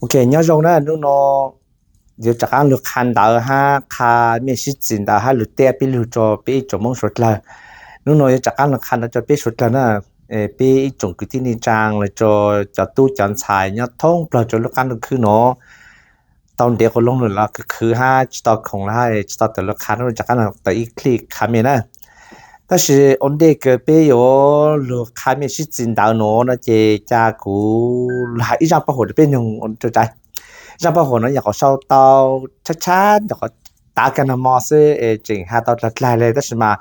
Ok, nyob zoo na, hnub no yuav rov qab lug qha ntawv hab qha mej sib txwv ntawv hab lug teb peb lug rua peb ib tsoom Moob suav dlawg. Hnub no yuav rov qab lug qha ntawv rua peb suav dlawg na, peb ib tsoom kwv tij neej tsaa los rua cov tub cov ntxhais nyob thoob plawg rua lub qaab ntuj khwb no. Tau ntev quas loo lawm los khwv khwv hab tsi tau khoom los hab tsi tau tawm lug qha, hnub no rov qab tawm ib clip qha mej na. Tab sis ua ntej kws peb yuav lug qha mej sib txwv ntawv no no ces ca kuv lug has ib zaaj paj huam rua peb noog. Zaaj paj huam no nyuam qhuav sau tau tshab tshab, nyuam qhuav tav kag nag hmo xwb, tseem has tau dlaag dlaag le, tab sis mas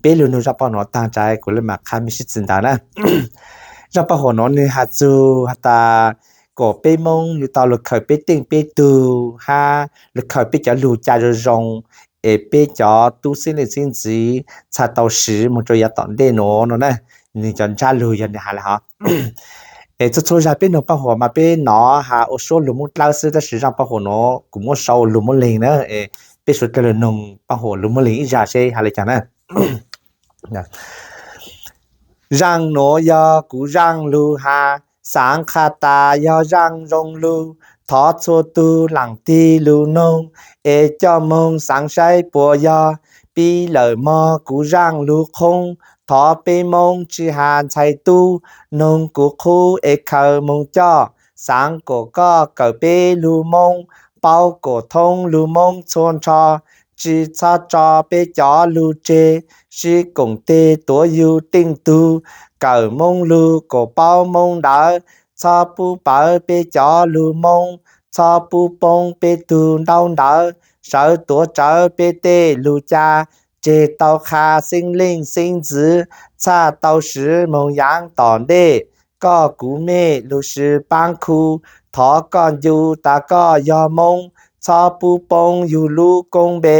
peb lug noog zaaj paj huam no taag tsa kuv le maam qha mej sib txwv ntawv na. Zaaj paj huam no nwg has txug has tas kom peb Moob yuav tau lug khaws peb teej peb tug hab lug khaws peb cov lug ca zoo zoo, es peb cov tub xeeb leej xeeb ntxwv txhaj tau siv moog rua yav tom ntej no no na. Nwg cov ntsab lug yog nwg has le hov. Es txhua txhua zag peb noog paj huam mas peb nov has ua suab lug Moob dlawb xwb, tab sis zaaj paj huam no kuv muab sau lug Moob Leeg na, peb suav dlawg lug noog paj huam lug Moob Leeg ib zag seb has le caag na. Zaaj nuav yog kuv zaaj lug has, xaav qha tas yog zaaj zoo lug, thov txhua tug laam tig lug noog, es coj moog xaav saib puas yog. Pib lawm mog kuv zaaj lug qhoob, thov peb Moob tsi has ntxhais tub, noog kuv qhuab es khaws moog coj, xaav kom koj kawm peb lug Moob, paub kom thoob lug Moob txhua nrho, tsi txhob tso peb cov lug tseg, sib koom tes tuav yug teej tug, kawm Moob lug kom paub Moob ntawv, txhob pub pawv peb cov lug Moob, txhob pub poob peb tug ntaub ntawv, sawv tuav rawv peb tej lug ca, tseg tau qha xeeb leej xeeb ntxwv, txhaj tau siv moog yaav tom ntej. Koj kuv mej lug sib paab khu, thov koj ncu tas koj yog Moob, txhob pub poob yug lub koob npe,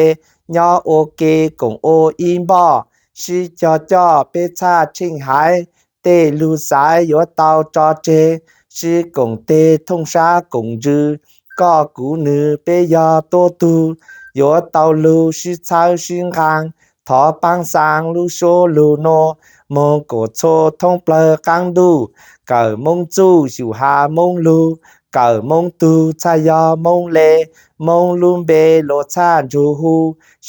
nyob ua ke koom ua ib npoj, sib cog coj peb txhaj tsheej haiv, tej lug xaiv yuav tau tso tseg, sib koom tes thooj sab koom ntsws, koj kuv nwg peb yog tuab tug, yuav tau lug sib txhawb sib nqaa, thov paab xaa lub suab lug nuav, moog kom txhua thoob plawg qaab ntuj, kawm Moob txuj xyum has Moob lug, kawm Moob tug txhaj yog Moob le, Moob lub npe luag txhaj nrug hu,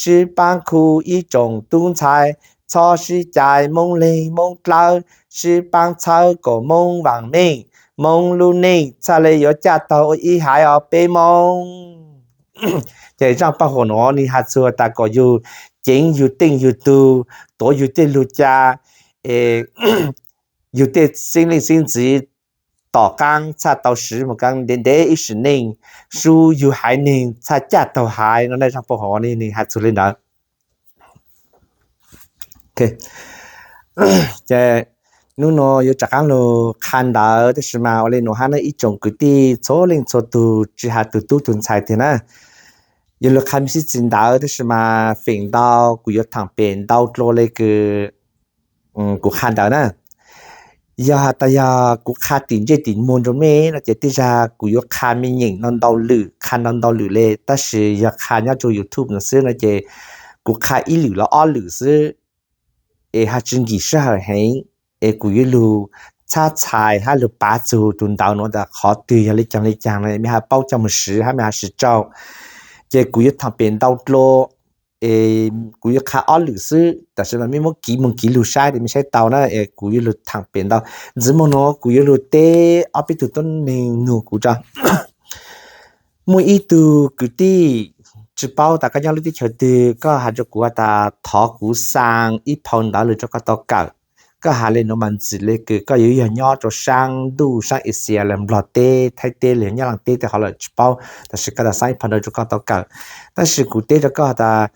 sib paab khu ib tsoom tub ntxhais, txhob sib cais Moob Leeg Moob dlawb, sib paab txhawb kom Moob vaam meej, Moob lub neej txhaj le yuav caj taug ua ib haiv os peb Moob. Ces zaaj paj huam nuav nwg has txug tas kom yug ceev yug teej yug tug, tuav yug tej lug ca, yug tej xeeb leej xeeb ntxwv tom qaab txhaj tau siv moog kaav ntev ntev ib sim neej, sub yug haiv neeg txhaj caj taug haiv no na. Zaaj paj huam nwg has txug le ntawd. Ces hnub nuav yuav rov qaab lug qha ntawv, tab sis mas ua le nuav hab na ib tsoom kwv tij txhua leej txhua tug tsi has tug tub tug ntxhais tiag na, yuav lug qha mej sib txwv ntawv, tab sis mas feem ntau kuv yuav thaam pem ntau dlua le kws kuv qha ntawv na. Yog has tas yog kuv qha tim ntsej tim muag rua mej no ces tej zag kuv yuav qha me nyeem ntau ntau lwm, qha ntau ntau lwm le, tab sis yog qha nyob rua YouTube no xwb no ces kuv qha ib lwm los ob lwm xwb, es haj tsi nkim sij hawm heev, es kuv yuav lug txhab txhais hab lug pav txug tug ntawv nuav tas qhov twg yog le caag le caag no mej haj paub coj moog siv hab mej haj siv tau. Ces kuv yuav thaam pem ntau dlua, es kuv yuav qha ob lwm xwb, tam sim no mej muab kiv moog kiv lug saib es mej saib tau na, es kuv yuav lug thaam pem ntau. Ntxiv moog nuav kuv yuav lug teb ob peb tug tuab neeg nug kuv tso. Muaj ib tug kwv tij, tsi paub tas koj nyob lub teb chaws twg, koj has rua kuv has tas thov kuv xaa ib phau ntawv lug rua koj tau kawm. Koj has le nuav mas ntxim le kws koj yuav yog nyob rua saab ntuj saab Asia los Nplog teb, Thaib teb los Nyab Laaj teb tej qhov lawm tsi paub, tab sis koj tas xaa ib phau ntawv rua koj tau kawm. Tab sis kuv teb rua koj tas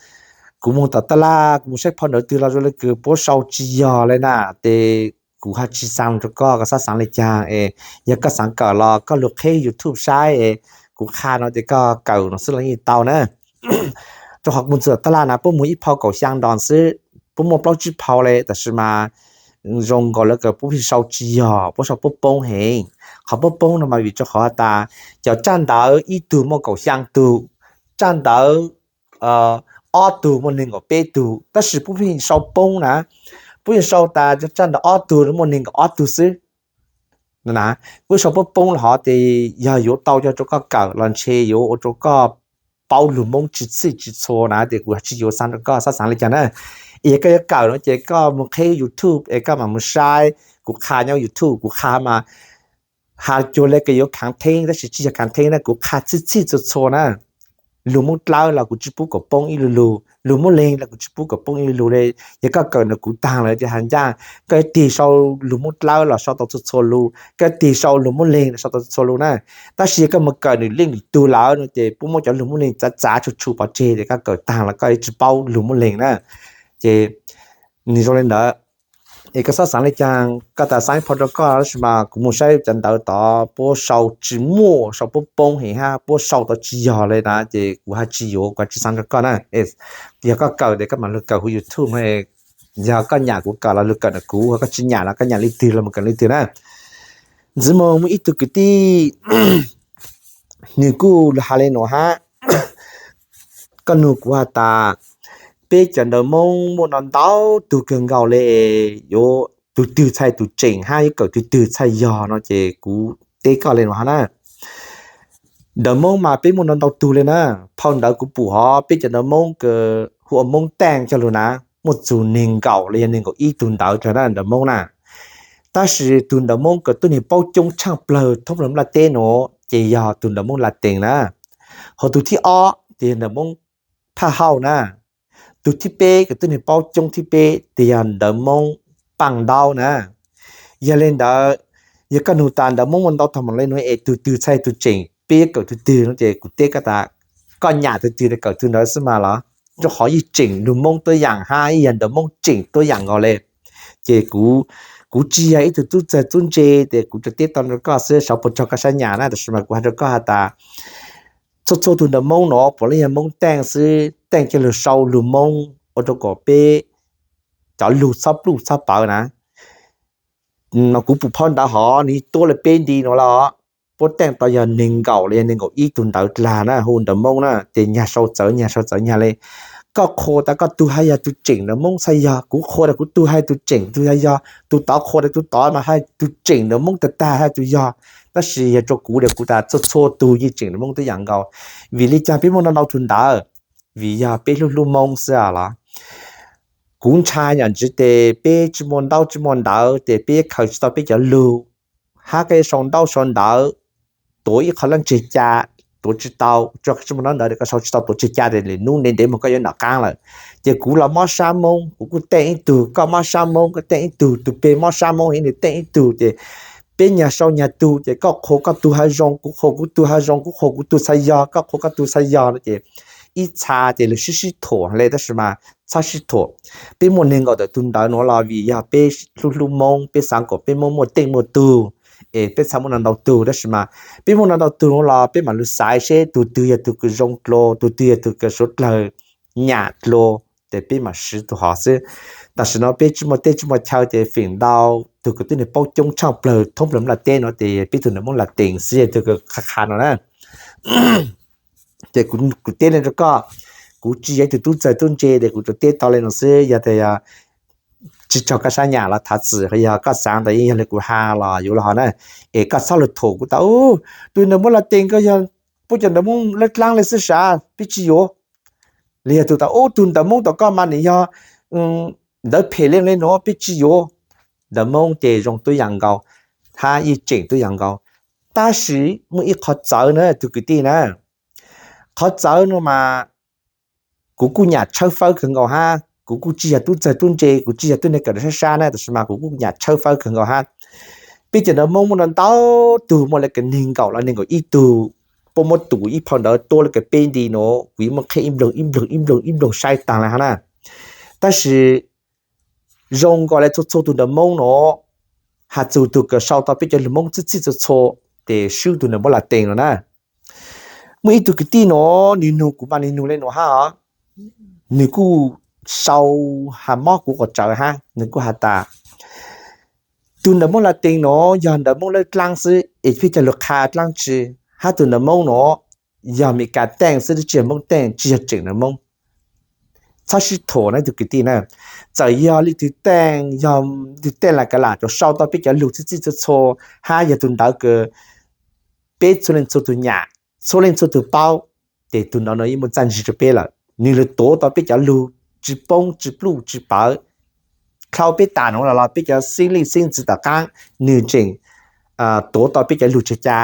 kuv moog tom taj laj kuv moog saib phau ntawv twg los zoo le kws puab sau tsi yog le na, tes kuv haj tsi xaa rua koj, koj xav xaav le caag es yog koj xaav kawm los koj lug qheb YouTube saib es kuv qha no ces koj kawm no xwb los yeej tau na. Rua qhov kuv moog txug tom taj laj na puab muag ib phau kaum xyaa dollars xwb, puab muaj plaub tsib phau le, tab sis mas zoo nkaus le kws puab pheej sau tsi yog, puab sau puab poob heev. Qhov puab poob no mas vim rua qhov tas cov tsaj ntawv ib tug muaj kaum xyaa tug, tsaj ntawv ob tug muaj neeg nkaum peb tug, tab sis puab pheej sau poob na. Puab yeej sau tas tsaj ntawv ob tug muaj neeg nkaum ob tug xwb. na, kuv sau poob poob los hov ces yog yuav tau coj rau koj kawm los ntshe yuav ua rau koj paub lug Moob tsis txhij tsis txhua na, ces kuv tsis yuav xaav rau koj, xob xaav li cas na. Es yog koj yuav kawm no ces koj mus qheb YouTube es koj mam mus saib kuv qha nyob YouTube, kuv qha mas has cuag le kws yuav khaav theeb tab sis tsis yog khaav theeb na, kuv qha txhij txhij txhua txhua na. Lug Moob Dlawb los kuv tsis pub kom poob ib lu lug, lug Moob Leeg los kuv tsis pub kom poob ib lu lug le. Yog koj kawm ntawm kuv taag lawm ces has ncaj koj yuav tig sau lug Moob Dlawb los sau tau txhua txhua lug, koj yuav tig sau lug Moob Leeg los sau tau txhua txhua lug na. Tab sis yog koj mus kawm nwg leej nwg tug lawm no ces puab muab cov lug Moob Leeg txav txav tsuag tsuag pov tseg ces koj kawm taag los koj yuav tsis paub lug Moob Leeg na. Ces nwg zoo li ntawd. Es koj xob xaav li cas koj tas xaav ib phau rau koj, tab sis mas kuv mus saib cov ntawv tod puab sau tsis muaj, sau poob poob heev hab puab sau tau tsis yog li na, ces kuv has tsis yuav, kuv tsis xaav rau koj na. Yog koj kawm ces koj mam lug kawm huv YouTube, yog koj nyam kuv kawm los lug kawm ntawm kuv, koj tsis nyam los koj nyam leej twg los mus kawm leej twg na. Ntxiv moog muaj ib tug kwv tij, nwg kuj lug has li nuav hab, koj nug kuv has tas, peb cov ntawv Moob muaj ntau ntau tug kawg nkaus le, yuav tug twg txhaj tug tseem hab yuav kawm tug twg txhaj yog no ces kuv teb koj li nuav hab na. Ntawv Moob mas peb muaj ntau ntau tug li na. Phau ntawv kuv pum hov peb cov ntawv Moob kws hu ua Moob Taaj coj lug na, muaj txug neeg nkaum los yog neeg nkaum ib tug ntawv dlawg na ntawv Moob na. Tab sis tug ntawv Moob kws tuab neeg paub coob tshaaj plawg thoob plawg nplaj teb nuav ces yog tug ntawv Moob Latees na. Ho tug thib ob ces yog ntawv Moob Phaj Hauj na. Tug thib peb kws tuab neeg paub coob thib peb ces yog ntawv Moob Paaj Ntaub na. Yog li ntawd, yog koj nug tas ntawv Moob muaj ntau tog mam le nuav es tug twg txhaj tug tseem, peb yuav kawm tug twg no ces kuv teb koj tas, koj nyam tug twg kawm tug ntawd xwb mas los, rau qhov yeej tseem lug Moob tuab yaam hab yeej yog ntawv Moob tseem tuab yaam nkaus le. Ces kuv, kuv tsis yog ib tug tub txawg tub ntse ces kuv tsuas teb tau rau koj xwb, xyov puas raug koj sab nyam na, tab sis mas kuv has rau koj has tas, txhua txhua tug ntawv Moob nuav puav leej yog Moob Taaj xwb, Taaj coj lug sau lug Moob ua rau kom peb cov lug txhob pluj txhob pawv na. No kuv pum phau ntawv hov nwg tuab le peb nti nuav lawm, puab Taaj tau yog neeg nkaum los yog neeg nkaum ib tug ntawv dlawg na hu ntawv Moob na, ces nyag sau txawv nyag sau txawv nyag le. Koj qhuas tas koj tug hab yog tug tseem ntawv Moob txhaj yog, kuv qhuas tas kuv tug hab tug tseem tug yog, tug tod qhuas tas tug tod mas hab tug tseem ntawv Moob tag tag hab tug yog. Tab sis yog rau kuv tas kuv tas txhua txhua tug yeej tseem ntawv Moob tuab yaam nkaus. Vim li cas peb muaj ntau ntau tug ntawv? Vim yog peb hlub hlub Moob xwb los. Kuv ntshai yam ntsis tes peb tsis muaj ntaub tsis muaj ntawv tes peb khaws tsis tau peb cov lug, hab koj yuav sau ntaub sau ntawv tuav ib qho lab ntseg ca, tuav tsis tau, tsuas koj tsis muaj ntaub ntawv koj sau tsis tau tuav ntseg ca tes lwm hnub ntev ntev moog koj yuav nov qaab lawm. Ces kuv los mob sab Moob, kuv kuj teej ib tug, koj mob sab Moob koj teej ib tug, tug peg mob sab Moob heev nws teej ib tug, ces peb nyag sau nyag tug, ces koj qhuas koj tug hab zoo, kuv qhuas kuv tug hab zoo, kuv qhuas kuv tug txhaj yog, koj qhuas koj tug txhaj yog no ces ib txha ces lawv sib sib thuam le, tab sis mas txhob sib thuam. Peb muaj neeg nkaum tawm tug ntawv nuav los vim yog peb hlub hlub Moob, peb xaav kom peb Moob muaj teej muaj tug, es peb txhaj muaj ntau ntau tug, tab sis mas peb muaj ntau ntau tug nuav los peb mam lug xaiv seb tug twg yog tug kws zoo dlua, tug twg yog tug kws suav dlawg nyam dlua, ces peb mam siv tug hov xwb. Tam sim no peb tsis muaj teb tsis muaj chaw ces feem ntau tug kws tuab neeg paub coob tshaaj plawg thoob plawg nplaj teb nuav ces peb tug ntawv Moob Latees xwb yog tug kws qha qha no na. Ces kuv teb le rau koj, kuv tsis yog ib tug tub txawg tub ntse tes kuv tsuas teb tau le no xwb, yog tas yog tsis raug koj sab nyam los thav txim, yog koj xaav tas yeej yog li kuv has los yuav los hov na. Es koj txhob lug thuam kuv tas, tus ntawv Moob Latees koj yog puab cov ntawv Moob lab dlaab le xwb sav, peb tsis yuav. Los yog tus tas, ub, tus ntawv Moob tom koj mas nws yog ntawv phem le le nuav, peb tsis yuav. Ntawv Moob ces zoo tuab yaam nkaus, hab yeej tseem tuab yaam nkaus. Tab sis muaj ib qhov txawv na tug kwv tij na. Qhov txawv no mas kuv kuj nyam tshawb fawb kawg nkaus hab, kuv kuj tsis yog tub txawg tub ntse, kuv tsis yog tub neeg kawm ntawv sab sab na, tab sis mas kuv kuj nyam tshawb fawb kawg nkaus hab. Peb cov ntawv Moob muaj ntau ntau tug, muaj le kws neeg nkaum los neeg nkaum ib tug, puab muab tus ib phau ntawv tuab le kws peb nti nuav, kuv yeej muab qheb ib nploog ib nploog ib nploog ib nploog saib taag le hab na. Tab sis zoo nkaus le txhua txhua tug ntawv Moob nuav, has txug tug kws sau tau peb cov lug Moob txhij txhij txhua txhua, ces swb tug ntawv Moob Latees no na. Muaj ib tug kwv tij nuav, nwg nug kuv mas nwg nug le nuav hab os, nwg kuj sau has mob kuv quas tsawv hab, nwg kuj has tas, tus ntawv Moob Latees nuav yog ntawv Moob lab dlaab xwb es peb coj lug qha dlaab tsi, hab tus ntawv Moob nuav yog Meskas teej xwb, tsis yog Moob teej, tsis yog tseem ntawv Moob. txhob sib thuam na tus kwv tij na. Txawm yog leej twg teej, yog leej twg teej los kav lam, rau sau tau peb cov lug txhij txhij txhua txhua, hab yog tus ntawd kws peb txhua leej txhua tug nyam, txhua leej txhua tug paub, ces tus ntawd no yeej muaj txaj ntsig rau peb lawm. Nwg lug tuav tau peb cov lug tsi poob tsi pluj tsi pawv, dlhau peb tas nuav los los peb cov xeeb leej xeeb ntxwv tom qaab, nwg tseem tuav tau peb cov lug tseg ca,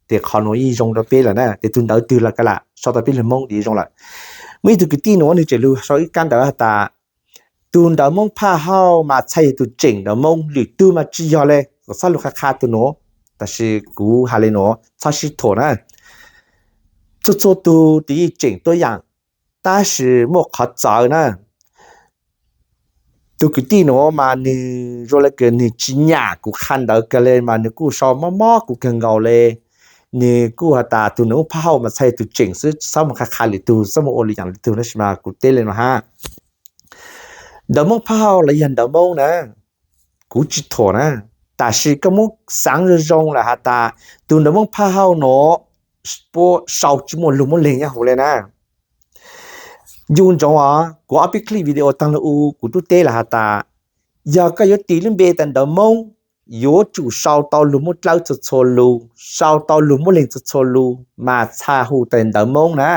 ces qhov nuav yeej zoo rau peb lawm na. Ces tus ntawd twg los kav lam sau tau peb lug Moob ces zoo lawm. Muaj ib tug kwv tij nuav nwg tseem lug sau ib kab ntawv has tas, tus ntawv Moob Phaj Hauj mas txhaj yog tus tseem ntawv Moob, lwm tug mas tsi yog le, kom txhob lug qha qha tus nuav. Tab sis kuv has le nuav txhob sib thuam na. Txhua txhua tug twb yeej tseem tuab yaam, tab sis muaj qhov txawv na. Tus kwv tij nuav mas nwg zoo le kws nwg tsi nyam kuv qha ntawv kawg le mas nwg kuj sau mob mob kuv kawg nkaus le. Nwg kuj has tas tus ntawv Moob Phaj Hauj mas txhaj yog tus tseem xwb, txhob mus qha qha lwm tug, txhob mus ua lwm yaam lwm tug, tab sis mas kuv teb le nuav hab. Ntawv Moob Phaj Hauj los yog ntawv Moob na, kuv tsi thuam na, tab sis koj muab xaav zoo zoo lawm has tas, tus ntawv Moob Phaj Hauj nuav puab sau tsi muaj lug Moob Leeg nyob huv le na. Ncu ntsoov os, kuv ob peb clip video taag lug u kuv tub teb lawm has tas, yog koj yuav tis lub npe tas ntawv Moob, yuav tsum sau tau lug Moob Dlawb txhua txhua lug, sau tau lug Moob Leeg txhua txhua lug mas txhaj hu tas ntawv Moob na.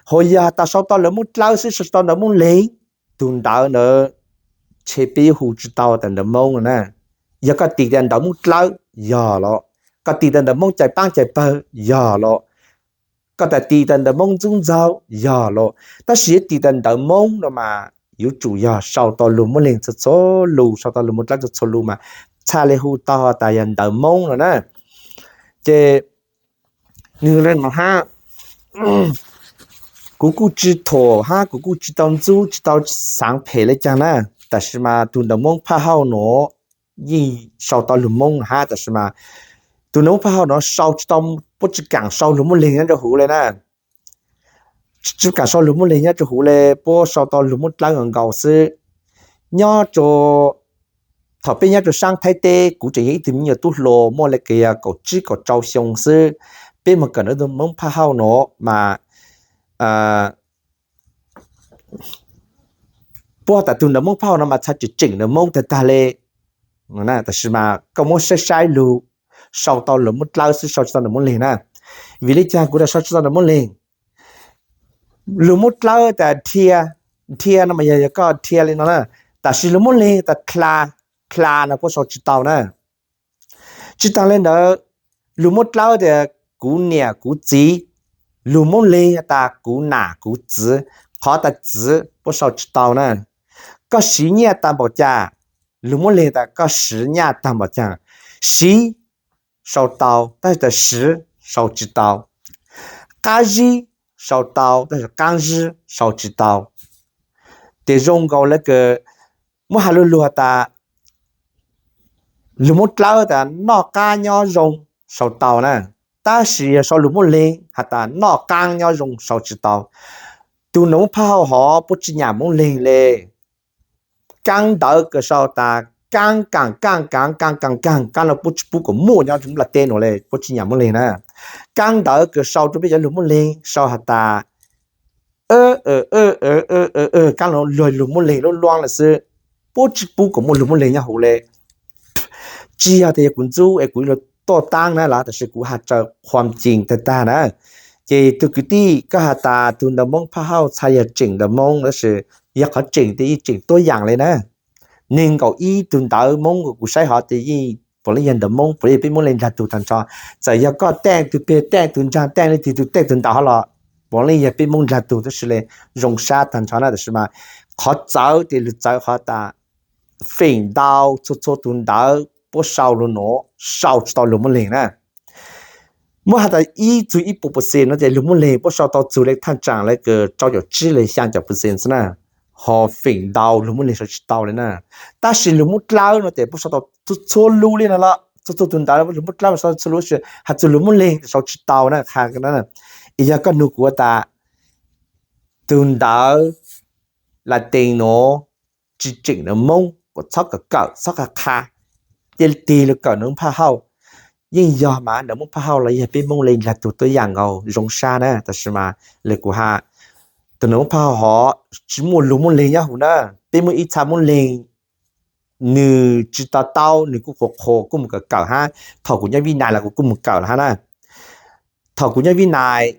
Ho yog has tas sau tau lug Moob Dlawb xwb sau tsi tau ntawv Moob Leeg, tus ntawd ntawd tshe peb yuav hu tsi tau tas ntawv Moob na. Yog koj tis tas ntawv Moob Dlawb yog los, koj tis tas ntawv Moob cais paab cais pawg yog los, koj tas tis tas ntawv Moob ntxub ntxaug yog los, tab sis yuav tis tas ntawv Moob no mas yuav tsum yog sau tau lug Moob Leeg txhua txhua lug, sau tau lug Moob Dlawb txhua txhua lug mas txhaj le hu tau tas yog ntawv Moob no na. Ces nwg le nuav hab, kuv kuj tsi thuam hab kuv kuj tsi tau ntxub tsi tau xaav phem le caag na, tab sis mas tus ntawv Moob Phaj Hauj nuav yeej sau tau lug Moob hab, tab sis mas tus ntawv Moob Phaj Hauj nuav sau tsi tau, puab tsi kaam sau lug Moob Leeg nyob rau huv le na. Tsi kaam sau lug Moob Leeg nyob rau huv le, puab sau tau lug Moob Dlawb nkaus xwb. Nyob rau, thaum peb nyob rau saab Thaib teb, kuv tseem yog ib tug me nyuam tub hluas muaj le kws yog kaum tsib kaum rau xyoo xwb, peb moog kawm ntawv Moob Phaj Hauj nuav mas puab has tas tus ntawv Moob Phaj Hauj no mas txhaj tseem tseem ntawv Moob tag tag le. Tab sis mas koj muab saib saib lug, sau tau lug Moob Dlawb xwb sau tsi tau ntawv Moob Leeg na. Vim le caag kuv tas sau tsi tau ntawv Moob Leeg? Lug Moob Dlawb tas dhia, dhia no mas yog, yog koj dhia le no na, tab sis lug Moob Leeg tas dlha, dlha no puab sau tsi tau na. Tsi taag le ntawd, lug Moob Dlawb tas kuv niam kuv txiv, lug Moob Leeg tas kuv nam kuv txiv, qhov tas txiv puab sau tsi tau na. Koj siv nyaj tag npaum cas, lug Moob Leeg tas koj siv nyaj tag npaum caag. Siv sau tau tab sis tas siv sau tsi tau. Qab zib sau tau tab sis qaab zib sau tsi tau. Ces zoo nkaus le kws muab has lug lug has tas lug Moob Dlawb tas noj qaab nyob zoo sau tau na, tab sis yog sau lug Moob Leeg has tas noj qaab nyob zoo sau tsi tau. Tus ntawv Moob Phaj Hauj hov puab tsi nyam Moob Leeg le. Kaab ntawv kws sau tas kaab kaam kaaj kaav kaab kaam kaaj, kaab no puab tsi pub kom muaj nyob rua nplaj teb nuav le, puab tsi nyam Moob Leeg na. Kaab ntawv kws sau rua peb cov lug Moob Leeg sau has tas kaab no luag lug Moob Leeg luab luab le xwb, puab tsi pub kom muaj lug Moob Leeg nyob huv le. Tsi yog tas yog kuv ntxub es kuv lug tuaj taab na los, tab sis kuv has tsawv qhuam cees tag tag na. Ces tug kwv tij, koj has tas tug ntawv Moob Phaj Hauj txhaj yog tseem ntawv Moob, tab sis yog qhov tseem tes yeej tseem tuab yaam le na. Neeg nkaum ib tug ntawv Moob kuv saib hov tes yeej puav leej yog ntawv Moob, puav leej yog peb Moob Leeg Nplog tug tag nrho. Txawm yog koj teej tug peg, teej tug ntsaag, teej leej twg tug, teej tug ntawv hov los puav leej yog peb Moob Nplog tug tab sis le zoo sab tag nrho na. Tab sis mas qhov txawv tes lug txawv qhov tas feem ntau txhua txhua tug ntawv puab sau lug nuav sau tsi tau lug Moob Leeg na. Muab has tas ib txug ib puas percent no ces lug Moob Leeg puab sau tau txug le thaj tsaam le kws rau caum tsib le xyaa caum percent xwb na. Ho feem ntau lug Moob Leeg sau tsi tau le na. Tab sis lug Moob Dlawb no ces puab sau tau txhua txhua lug le no los, txhua txhua tug ntawv lug Moob Dlawb sau txhua lug, has txug lug Moob Leeg sau tsi tau na. Es yog koj nug kuv tas tug ntawv Latees nuav tsi tseem ntawv Moob, kuas txhob kawm kawm txhob qha qha, cia li tig lug kawm ntawv Moob Phaj Hauj. Yeej yog mas ntawv Moob Phaj Hauj los yog peb Moob Leeg Nplog tug tuab yaam nkaus zoo sab na, tab sis mas le kuv has Tus nus Moob Phaj Hauj hov tsis muaj lug Moob Leeg nyob huv na. Peb muaj ib txha Moob Leeg, nws tsis to taub, nws kuj qhuas qhuas kuj mus kawm kawm hab. Thaum kuv nyob Vib Nais los kuv kuj mus kawm hab na. Thaum kuv nyob Vib Nais,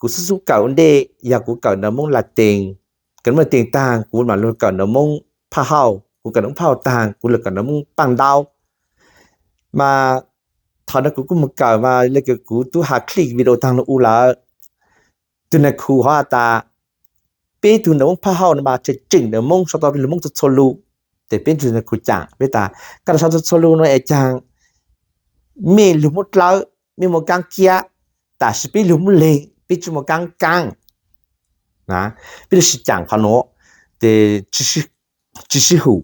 kuv xub xub kawm ua ntej yog kuv kawm nus Moob Latees. Kawm Moob Latees taag kuv mam lug kawm nus Moob Phaj Hauj, kuv kawm nus Moob Phaj Hauj taag kuv lug kawm nus Moob Paaj Ntaub. Mas thaum no kuv kuj mus kawm mas le kuv tub has click video taag lug ua lawm. Tug nas khu hov has tas, peb tug nus Moob Phaj Hauj no mas tseem tseem nus Moob sau tau lug Moob txhua txhua lug. Ces peb tug nas khu caam peb tas, koj sau txhua txhua lug no es caag mej lug Moob Dlawb, mej muaj kaab kiab, tab sis peb lug Moob Leeg peb tsis muaj kaab kaab. Peb lug sis caam qhov nuav, ces tsis sib hum,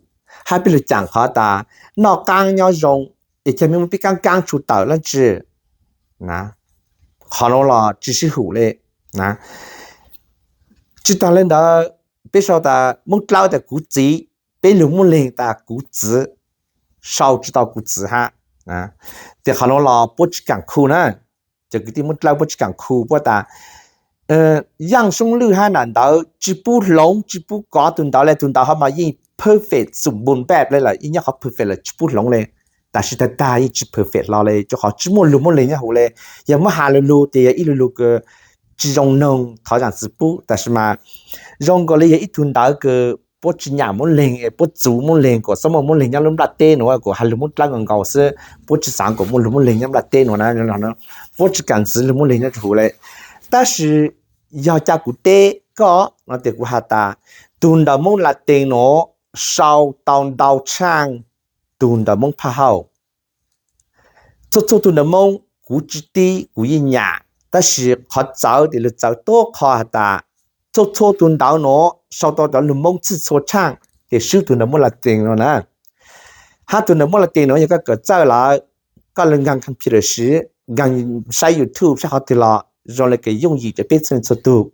hab peb lug caam qhov tas noj qaab nyob zoo, es caag mej muab peb kaab kaab tshu tawm dlaab tsi. Qhov nuav los tsis sib hum le. Tsis taag le ntawd, peb sau tas Moob Dlawb tas kuv txiv, peb lug Moob Leeg tas kuv txiv, sau tsis tau kuv txiv hab. Ces qhov nuav los puab tsis kaam khu na. Cov kwv tij Moob Dlawb puab tsis kaam khu, puab tas Yaaj Soob Lwj hab nam ntawd tsis pub hloov tsis pub kov tug ntawd le, tug ntawd ho mas yeej perfect xoom npoos npaj le lawm, yeej nyob qhov perfect lawm tsis pub hloov le. Tab sis tag tag yeej tsis perfect hlo le, rua qhov tsis muaj lug Moob Leeg nyob huv le. Yog muab has lug lug tes yog ib lug lug kws tsis zoo noog thov zaam txim pub, tab sis mas zoo nkaus le yog ib tug ntawd kws puab tsis nyam Moob Leeg es puab txuv Moob Leeg kuas xob muaj Moob Leeg nyob lub nplaj teb nuav, kuas has lug Moob Dlawb nkaus nkaus xwb, puab tsis xaav kuas muaj lug Moob Leeg nyob nplaj teb nuav na. Puab tsis kaam ntxiv lug Moob Leeg nyob rua huv le. Tab sis yog ca kuv teb koj no tes kuv has tas, tug nus Moob Latees nuav sau tau ntau tshaaj tug nus Moob Phaj Hauj. Txhua txhua tug nus Moob kuv tsis tib kuv yeej nyam, tab sis qhov txawv tes lug txawv tuab qho has tas, txhua txhua tug ntawv nuav sau tau cov lug Moob txhij txhua tshaaj, ces swb tug nus Moob Latees nuav na. Hab tug nus Moob Latees nuav yog koj kawm txawj lawm, koj lug nkaag computer siv, nkaag saib YouTube saib qhov twg los zoo le kws yooj yim rua peb txhua txhua tug.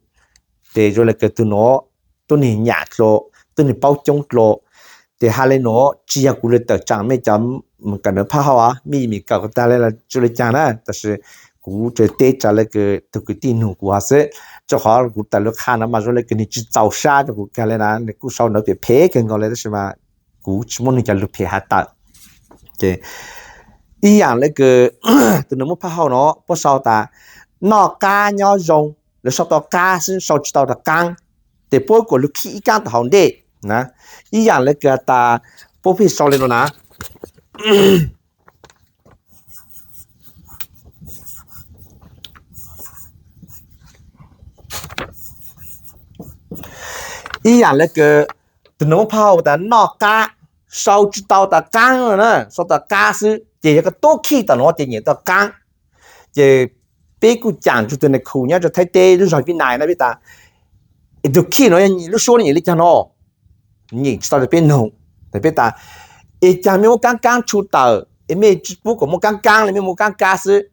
Ces zoo le kws tug nuav tuab neeg nyam dlua, tuab neeg paub coob dlua. Ces has le nuav tsis yog kuv lug tawm tsaam mej cov kawm nus Phaj Hauj, mej me kawm tag le los tsi le caag na, tab sis kuv teb tsaam le kws tug kwv tij nug kuv hov xwb. Rua qhov kuv tawm lug qha no mas zoo le kws nwg tsis txaus sab rua kuv kag le na, nwg kuj sau ntawv phem phem kawg nkaus le, tab sis mas kuv tsis muab nwg cov lug phem has tawm. Ib yaam le kws tug nus Moob Phaj Hauj nuav puab sau tas noj qaab nyob zoo, lawv sau tau qaab xwb sau tsis tau tas qaab, ces puab kuas lug khij ib kaab tom hauv ntej na. Ib yaam le kws tas puab pheej sau le nuav na. Ib yaam le kws tug nus Moob Phaj Hauj tas noj qaab, sau tsis tau tas qaab na, sau tas qaab xwb, ces yog koj tub khij tom nuav ces nyeem tau qaab. Ces peb kuj caam rua tug nas khu nyob rua Thaib teb lub zog Vib Nais na, peb tas, es tug khij nuav yog lub suab nyeem le caag no? Nyeem tsis tau rua peb noog. Peb tas, es caag mej muab kaab kaab tshu tawm es mej tsis pub kuas muaj kaab kaab le, mej muab kaab kaab xwb,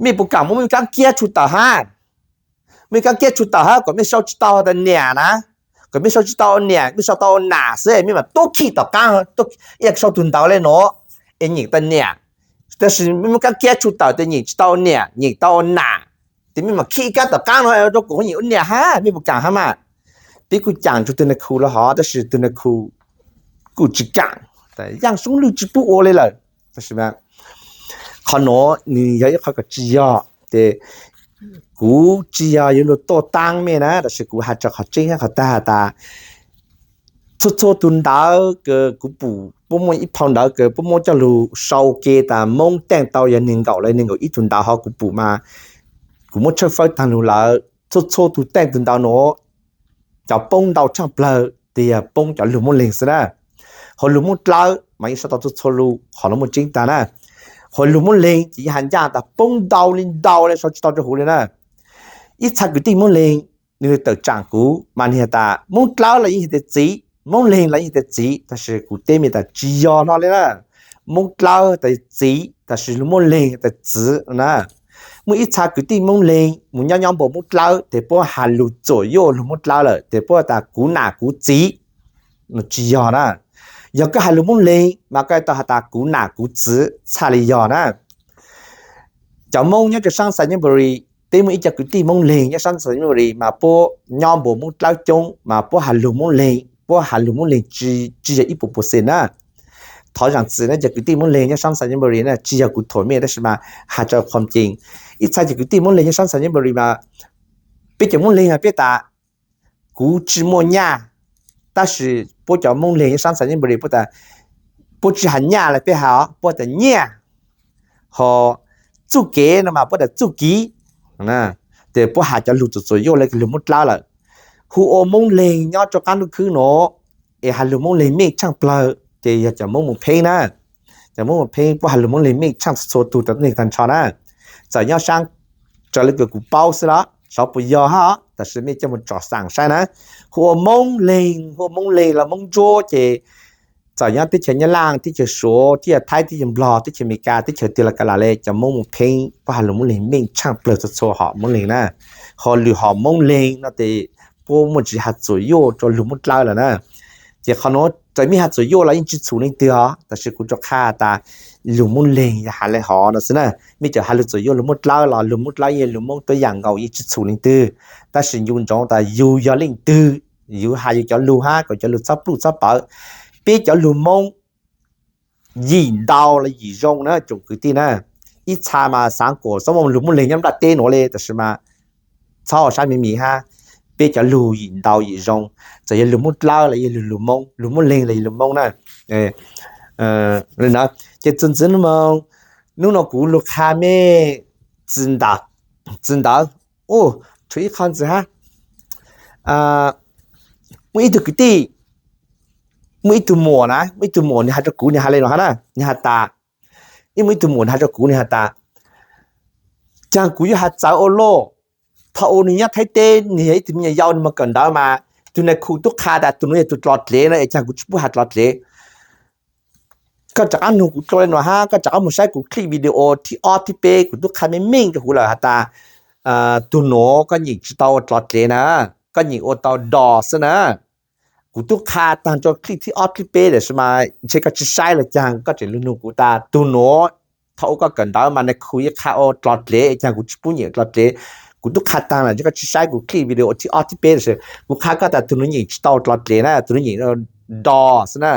mej puas kaam muab mej kaab kiab tshu tawm hab? Mej kaab kiab tshu tawm hab, kuas mej sau tsis tau tas niam na, kuas mej sau tsis tau ua niam, mej sau tau ua nam xwb, mej mam tub khij tom qaab, ib yam sau tug ntawv le nuav es nyeem tas niam. Tab sis mej muab kaab kiab tshu tawm tes nyeem tsis tau ua niam, nyeem tau ua nam, ces mej mam khij ib kaab tom qaab no rua kuas nyeem ua niam hab, mej puas kaam hab mas? Peb kuj caam rua tug nas khu lawm hov, tab sis tug nas khu kuj tsis kaam, Yaaj Soob Lwj tsis pub ua le lawm. Tab sis qhov nuav nws yog ib qho kom tsis yog, ces kuv tsis yog yuav lug tuaj taab mej na, tab sis kuv has rua qhov tseeb hab qhov tag tas, txhua txhua tug ntawv kws kuv pum, puab muaj ib phau ntawv kws puab muab coj lug sau ua ke tas Moob teej tau yog neeg nkaum le neeg nkaum ib tug ntawv hov kuv pum mas, kuv muab tshawb fawb taag lug lawm, txhua txhua tug teej tug ntawv nuav, cov poob ntau tshaaj plawg tes yog poob cov lug Moob Leeg xwb na. Hauv lug Moob Dlawb mas yeej sau tau txhua txhua lug, qhov nuav muaj tseeb tag na. Hauv lug Moob Leeg ces yeej has ncaaj tas poob ntau le ntau le sau tsis tau rua huv le na. Ib txha kwv tij Moob Leeg nwg tawm tsaam kuv mas nwg has tas Moob Dlawb los yeej has tas txiv, Moob Leeg los yeej has tas txiv, tab sis kuv teb mej tas tsis yog no le na. Moob Dlawb tas txiv, tab sis lug Moob Leeg tas txiv na. Muaj ib txha kwv tij Moob Leeg mus nyob nyob npaum Moob Dlawb tes puab has lug txuam yuaj lug Moob Dlawb lawm tes puab tas kuv nam kuv txiv, tsis yog na. Yog koj has lug Moob Leeg mas koj tau has tas kuv nam kuv txiv txhaj le yog na. Cov Moob nyob rua saab Xais Nyab Npu Ri Peb muaj ib co kwv tij Hmoob Leeg nyob sab Xais Nyaj Npaus Lis mas puab nyob npuab Moob Dlawb coob mas puab has lug Moob Leeg, puab has lug Moob Leeg tsi, tsi yog ib puas puas xees na. Thov zaam txim na cov kwv tij Moob Leeg nyob sab Xais Nyaj Npaus Lis na, tsi yog kuv thuam mej tab sis mas has rua qhov tseeb. Ib txha cov kwv tij Moob Leeg nyob sab Xais Nyaj Npaus Lis mas peb cov Moob Leeg mas peb tas kuv tsi muaj nyaj, tab sis puab cov Moob Leeg nyob sab Xais Nyaj Npaus Lis puab tas, puab tsi has nyaj le peb has puab tas nyiaj, ho txuj kev no mas puab tas txuj kev, ces puab has cov lug txuam txuam yuaj le lug Moob Dlawb lawm. Hu ua Moob Leeg nyob rua qaab ntuj khwb nuav es has lug Moob Leeg meej tshaaj plawg ces yog cov Moob Mus Pheeb na. Cov Moob Mus Pheeb puab has lug Moob Leeg meej tshaaj txhua txhua tug tau neeg tag nrho na. Txawm nyob saab raws le kws kuv paub xwb los xyov puas yog hab, tab sis mej coj mus tsom xaam saib na. Hu ua Moob Leeg, hu ua Moob Leeg los Moob Ntsuab ces txawm nyob teb chaws Nyab Laaj, teb chaws Suav, teb chaws Thaib, teb chaws Nplog, teb chaws Amelikas, teb chaws twg los kav lam le cov Moob Mus Pheeb puab has lug Moob Leeg meej tshaaj plawg txhua txhua hom Moob Leeg na. Ho lwm hom Moob Leeg no ces puab muaj ntsis has txuam yuaj rua lug Moob Dlawb lawm na. Ces qhov nuav txawm mej has txuam yuaj los yeej tsi txhum leej twg os, tab sis kuv rua qha tas lug Moob Leeg yog has le hov no xwb na. Mej txawm has lug txuam yuaj lug Moob Dlawb los lug Moob Dlawb yeej lug Moob tuab yaam nkaus yeej tsi txhum leej twg. Tab sis ncu ntsoov tas yug yog leej twg, yug has yug cov lug hab kom cov lug txhob pluj txhob pawv. Peb cov lug Moob yim ntau los yim zoo na tsoom kwv tij na. Ib txha mas xaav kuas xob muaj lug Moob Leeg nyob nplaj teb nuav le, tab sis mas txhob ua saib me mi hab. Peb cov lug yim ntau yim zoo, txawm yog lug Moob Dlawb los yog lug Moob, lug Moob Leeg los yog lug Moob na. Ces txuas ntxiv hnub no kuv lug qha mej txwv ntawv, txwv ntawv, tshuav ib qho ntxiv hab. Muaj ib tug kwv tij, muaj ib tug muam na, muaj ib tug muam nwg has rua kuv nwg has le nuav hab na, nwg has tas, ib muaj ib tug muam nwg has rua kuv nwg has tas, caag kuv yuav has txawv ua luaj. Thaum u nwg nyob Thaib teb nwg yog ib tug me nyuam yau nwg moog kawm ntawv mas tug nais khu tub qha tas tug nuav yog tug dlov dlev no es caag kuv tsi pub has dlov dlev. Koj rov qab nug kuv dlua le nuav hab, koj rov qab moog saib kuv clip video thib ob thib peb kuv tub qha meej meej rua huv lawm has tas tug nuav koj nyeem tsi tau ua dlov dlev na, koj nyeem ua tau dos xwb na. Kuv tub qha taag rua clip thib ob thib peb tab sis mas ntshe koj tsi saib los caag koj tseem lug nug kuv tas tug nuav thaum u koj kawm ntawv mas nais khu yeej qha ua dlov dlev caag kuv tsi pub nyeem dlov dlev. Kuv tub qha taag lawm ntshe koj tsi saib kuv clip video thib ob thib peb tab sis kuv qha koj tas tug nuav nyeem tsi tau ua dlov dlev na, tug nuav nyeem ua dos xwb na.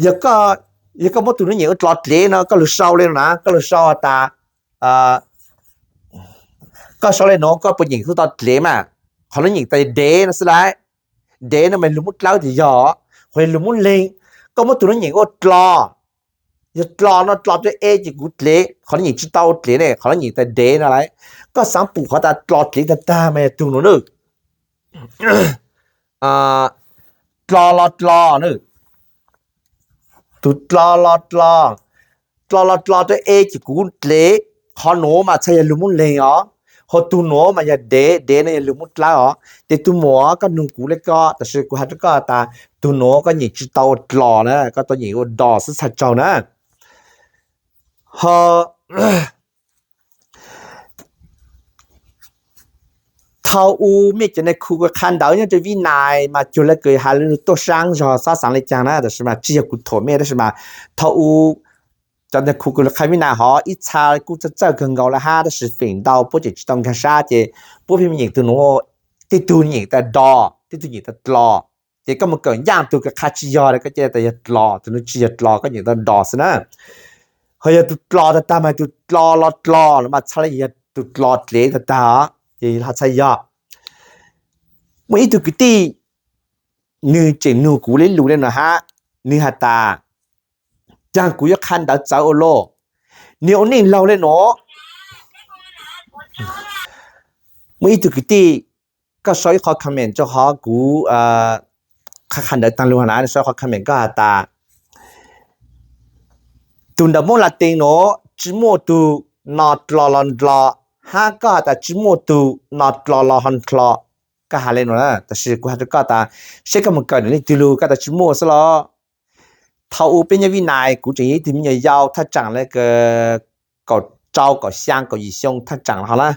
Yog koj muab tug nuav nyeem ua dlov dlev no koj lug sau le nuav na, koj lug sau tas, koj sau le nuav koj puas nyeem tau dlev mas, qhov nuav nyeem tas dev no xwb lauj. Dev no mas lug Moob Dlawb tas yog, qhov yog lug Moob Leeg. Koj muab tug nuav nyeem ua dlo, yog dlo no dlo rua e ces kuv dlev, qhov nuav nyeem tsi tau ua dlev ne, qhov nuav nyeem tas dev no lauj. Koj xaav pum qhov tas dlo dlev tag tag mas yog tug nuav na. Dlo lo dlo na, tug dlo lo dlo, dlo lo dlo rua e ces kuv dlev, qhov nuav mas txhaj yog lug Moob Leeg os, ho tug nuav mas yog dev, dev no yog lug Moob Dlawb os. Ces tug muam koj nug kuv le ko tab sis kuv has rua koj tas tug nuav koj nyeem tsi tau ua dlo na, koj tau nyeem ua dos xwb txhaj tsaug na. Ho thaum u mej cov nais khu kws qha ntawv nyob rua Vib Nais mas cuag le kws has le tuaj saab zog xob xaav le caag na, tab sis mas tsi yog kuv thuam mej tab sis mas thaum u cov nais khu kws qha Vib Nais hov ib txha kuj txawj txawj kawg nkaus le hab tab sis feem ntau puab tseem tsi tau nkaag sab ces puab pheej nyeem tug nuav, tej tug nyeem tas dos, tej tug nyeem tas dlo. Ces koj mus kawm ncaaj tug kws qha tsi yog le koj cia tas yog dlo, tug nuav tsi yog dlo koj nyeem tas dos xwb na. Ho yog tug dlo tag tag mas tug dlo lo dlo los mas txhaj le yog tug dlo dlev tag tag os, ces ho txhaj yog. Muaj ib tug kwv tij nwg tseem nug kuv le lug le nuav hab, nwg has tas caag kuv yuav qha ntawv txawv ua luaj, nwg ua neej laug le nuav. Muaj ib tug kwv tij, koj sau ib qho comment rua qhov kuv qha qha ntawv taag lug na, sau ib qho comment koj has tas tug ntawv Moob Latees nuav tsi muaj tug no dlo lo ndlo, hab koj has tas tsi muaj tug no dlo lo ho ndlo. Koj has le nuav na, tab sis kuv has rua koj tas seb koj mus kawm ntawm leej twg lug koj tas tsi muaj xwb los. Thaum u peb nyob Vib Nais kuv tseem yog ib tug me nyuam yaus thaj tsaam le kaum rau kaum xyaa kaum yim xyoo thaj tsaam ho na,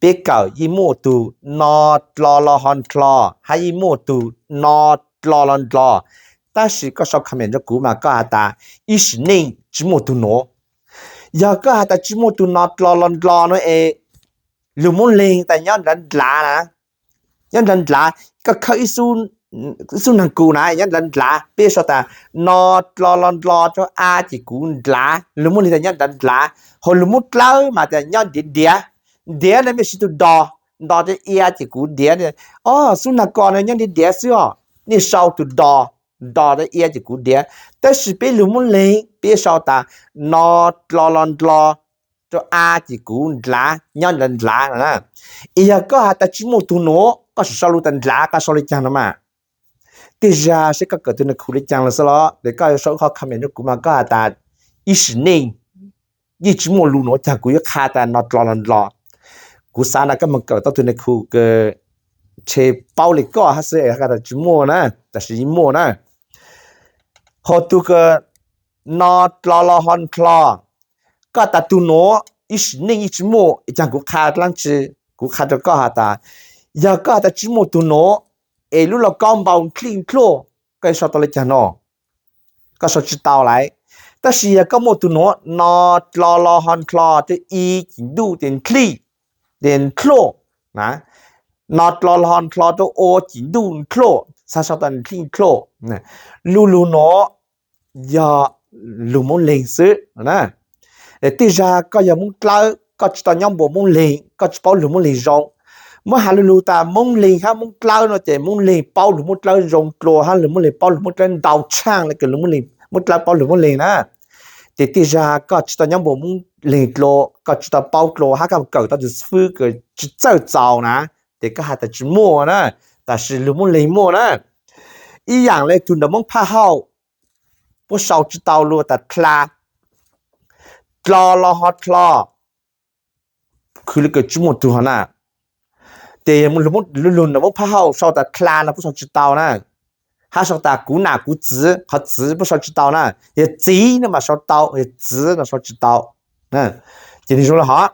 peb kawm yeej muaj tug no dlo lo ho ndlo, hab yeej muaj tug no dlo lo ndlo. Tab sis koj sau comment rua kuv mas koj has tas ib sim neej tsi muaj tug nuav. Yog koj has tas tsi muaj tug no dlo lo ndlo nuav es Lug Moob Leeg tas nyob nrad ndlav na, nyob nrad ndlav, koj khawb ib xub nag kus na nyob nrad ndlav, peb sau tas no dlo lo ndlo rau a ces kuv ndlav. Lug Moob Leeg tas nyob nrad ndlav, hos Lug Moob Dlawb mas tas nyob ntiav ntiav, ntiav na mej siv tus do, do rau ia ces kuv ntiav. Ob xub nag ko no nyob ntiav ntiav xwb os, nej sau tus do, do rau ia ces kuv ntiav. Tab sis peb Lug Moob Leeg peb sau tas no dlo lo ndlo rau a ces kuv ndlav, nyob nrad ndlav no na. Es yog koj has tas tsis muaj tug nuav, koj tseem sau lug tas ndlav, koj sau le caag no mas. Tej zag seb koj kawm tug naj khu le caag lawm xwb los, es koj sau qhov comment rau kuv mas koj has tas ib sim neej yeej tsis muaj lug nuav, caag kuv yuav qha tas no dlo lo ndlo. Kuv xav na koj moog kawm tau tug naj khu kws tshe paub le koj hab xwb es has tas tsis muaj na, tab sis yeej muaj na. Hos tug kws no dlo lo ho ndlo, koj tas tug nuav ib sim neej yeej tsis muaj, caag kuv qha dlaab tsi? Kuv qha rau koj has tas, yog koj has tas tsis muaj tug nuav, es lub lauj kaub npau ntlij ntlhuaj, koj yuav sau tau le caag no? Koj sau tsis tau lawm. Tab sis yog koj muaj tug nuav no dlo lo ho ndlo rau i cim ntuj tes ntlij, tes ntlhuaj, no dlo lo ho ndlo rau ua cim ntuj ntlhuaj, txhaj sau tas ntlij ntlhuaj. Lu lug nuav yog lug Moob Leeg xwb na. Tej zag koj yog Moob Dlawb, koj tsis tau nyob npuas Moob Leeg, koj tsis paub lug Moob Leeg zoo. Muab has lu lug tas Moob Leeg hab Moob Dlawb no ces Moob Leeg paub lug Moob Dlawb zoo dlua hab lug Moob Leeg paub lug Moob Dlawb ntau tshaj le kws lug Moob Dlawb paub lug Moob Leeg na. Ces tej zag koj tsis tau nyob npuas Moob Leeg dlua, koj tsis tau paub dlua hab koj kawm tau tus xib fwb kws tsis txawj txaus na, ces koj has tas tsis muaj na, tab sis lug Moob Leeg muaj na. Ib yaam le tug ntawv Moob Phaj Hauj, puab sau tsis tau lug tas dla, dlo lo ho dlo, khwv le kws tsis muaj tug hov na. Ces lug ntawv Moob Phaj Hauj sau tas dla no puab sau tsis tau na, hab sau tas kuv nam kuv txiv, qhov txiv puab sau tsis tau na. Yog txiv no mas sau tau, yog txiv no sau tsis tau. Ces nwg zoo le hov,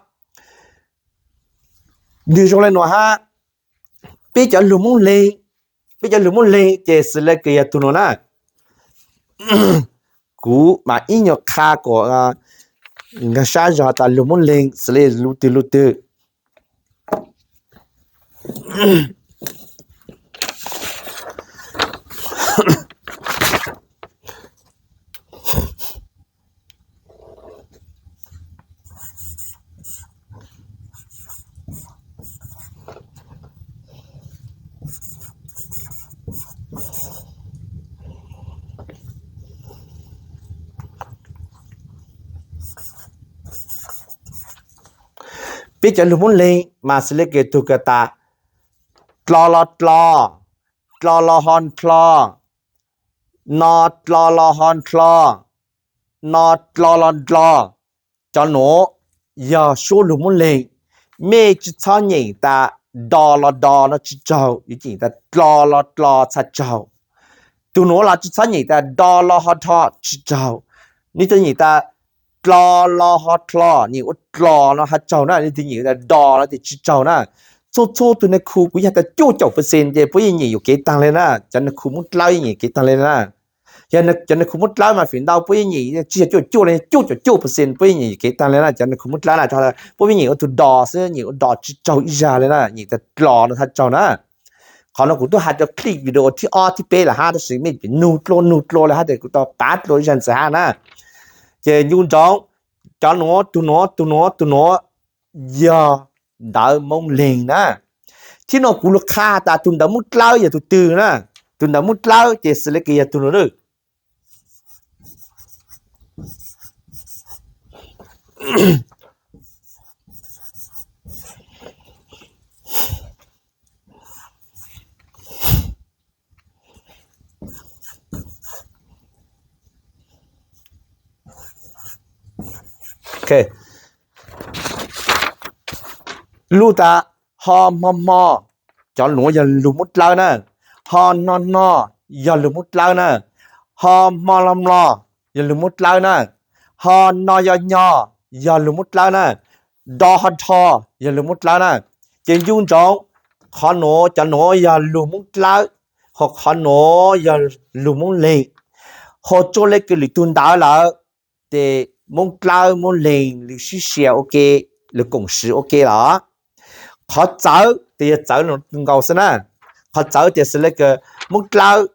nwg zoo le nuav hab. Peb cov lug Moob Leeg, peb cov lug Moob Leeg ces xws le kws yog tug nuav na. Kuv mas ib nyuag qha kuas nkag sab zog tas lug Moob Leeg xws le lug twg lug twg. Peb cov lug Moob Leeg mas xws le kws tug kws tas dlo lo dlo, dlo lo ho ndlo, no dlo lo ho ndlo, no dlo lo ndlo. Cov nuav yog suab lug Moob Leeg, mej tsis txhob nyeem tas do lo do no tsis tsaug, yuav nyeem tas dlo lo dlo txhaj tsaug. Tug nuav los tsis txhob nyeem tas do lo ho dho tsis tsaug, nws tug nyeem tas dlo lo ho dlo, nyeem ua dlo no txhaj tsaug na, nws tug nyeem tas do no ces tsis tsaug na. Txhua txhua tug naj khu kuv yog tas cuaj caum percent ces puab yeej nyeem yuam kev taag le na, cov naj khu Moob Dlawb yeej nyeem kev taag le na. Yog cov naj khu Moob Dlawb mas feem ntau puab yeej nyeem tsis yog cuaj cuaj le, cuaj caum cuaj percent puab yeej nyeem yuam kev taag le na, cov naj khu Moob Dlawb na, puab yeej nyeem ua tug do xwb, nyeem ua do tsis tsaug ib zag le na, nyeem tas dlo no txhaj tsaug na. Qhov no kuv tub has rau clip video thib ob thib peb lawm hab, tab sis mej nug dlua nug dlua le hab tes kuv tau pav dlua ib zag ntxiv hab na. Ces ncu ntsoov, cov nuav, tug nuav, tug nuav, tug nuav yog ntawv Moob Leeg na. Thib no kuv lug qha tas tug ntawv Moob Dlawb yog tug twg na. Tug ntawv Moob Dlawb ces xws le kws yog tug nuav. Lub tas ho hmo hmo, cov nuav yog lug Moob Dlawb na. Ho hno hno yog lug Moob Dlawb na. Ho hmo lo mlo yog lug Moob Dlawb na. Ho no yo nyo yog lug Moob Dlawb na. Do ho dho yog lug Moob Dlawb na. Ces ncu ntsoov, qhov nuav cov nuav yog lug Moob Dlawb, ho qhov nuav yog lug Moob Leeg. Ho tsuas le kws lwm tug ntawv lawm, ces Moob Dlawb Moob Leeg lwm sib sia ua ke, lwm koom swv ua ke los. Qhov txawv tias yog txawv nkaus xwb na. Qhov txawv tias xws li kws Moob Dlawb,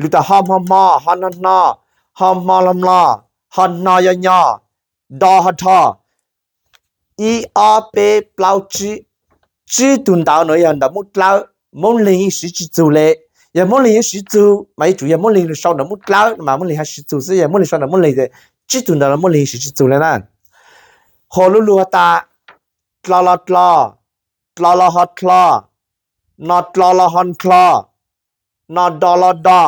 lug tas ho hmo hmo, ho hno hno, ho hmo hlo hlo, ho hno nyo nyo, do ho dho, ib ob peb plaub tsib, tsib tug ntawv nuav yog ntawv Moob Dlawb, Moob Leeg yeej siv tsi txug le. Yog Moob Leeg yeej siv txug mas yuav tsum yog Moob Leeg lug sau ntawv Moob Dlawb mas Moob Leeg ho siv txug xwb, yog Moob Leeg sau ntawv Moob Leeg, tsib tug ntawv Moob Leeg siv tsi txug le na. Ho lub lug has tas dlo lo dlo, dlo lo ho dlo, no dlo lo ho dlo, no do lo do,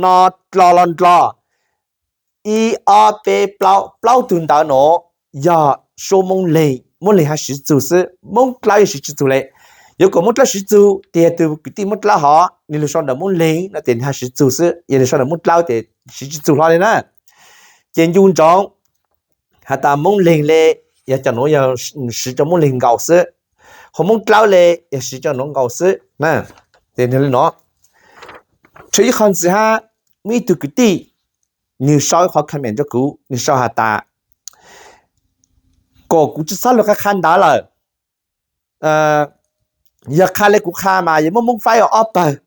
no dlo lo dlo, ib ob peb plaub, plaub tug ntawv nuav yog suab Moob Leeg, Moob Leeg ho siv txug xwb, Moob Dlawb yeej siv tsi txug le. Yuav kom Moob Dlawb siv txug tias tug kwv tij Moob Dlawb hov nwg lug sau ntawv Moob Leeg no tes nwg ho siv txug xwb, yog nwg sau ntawv Moob Dlawb tes siv tsi txug hlo le na. Ces ncu ntsoov has tas Moob Leeg le, yog cov nuav yog siv rua Moob Leeg nkaus xwb, ho Moob Dlawb le yog siv rua nuav nkaus xwb. Tes nwg le nuav, tshuav ib qho ntxiv hab, muaj ib tug kwv tij nwg sau ib qho comment rua kuv, nwg sau has tas kom kuv tsi xob lug qha qha ntawv lawm, yog qha le kuv qha mas yog muab Moob faib ua ob pawg,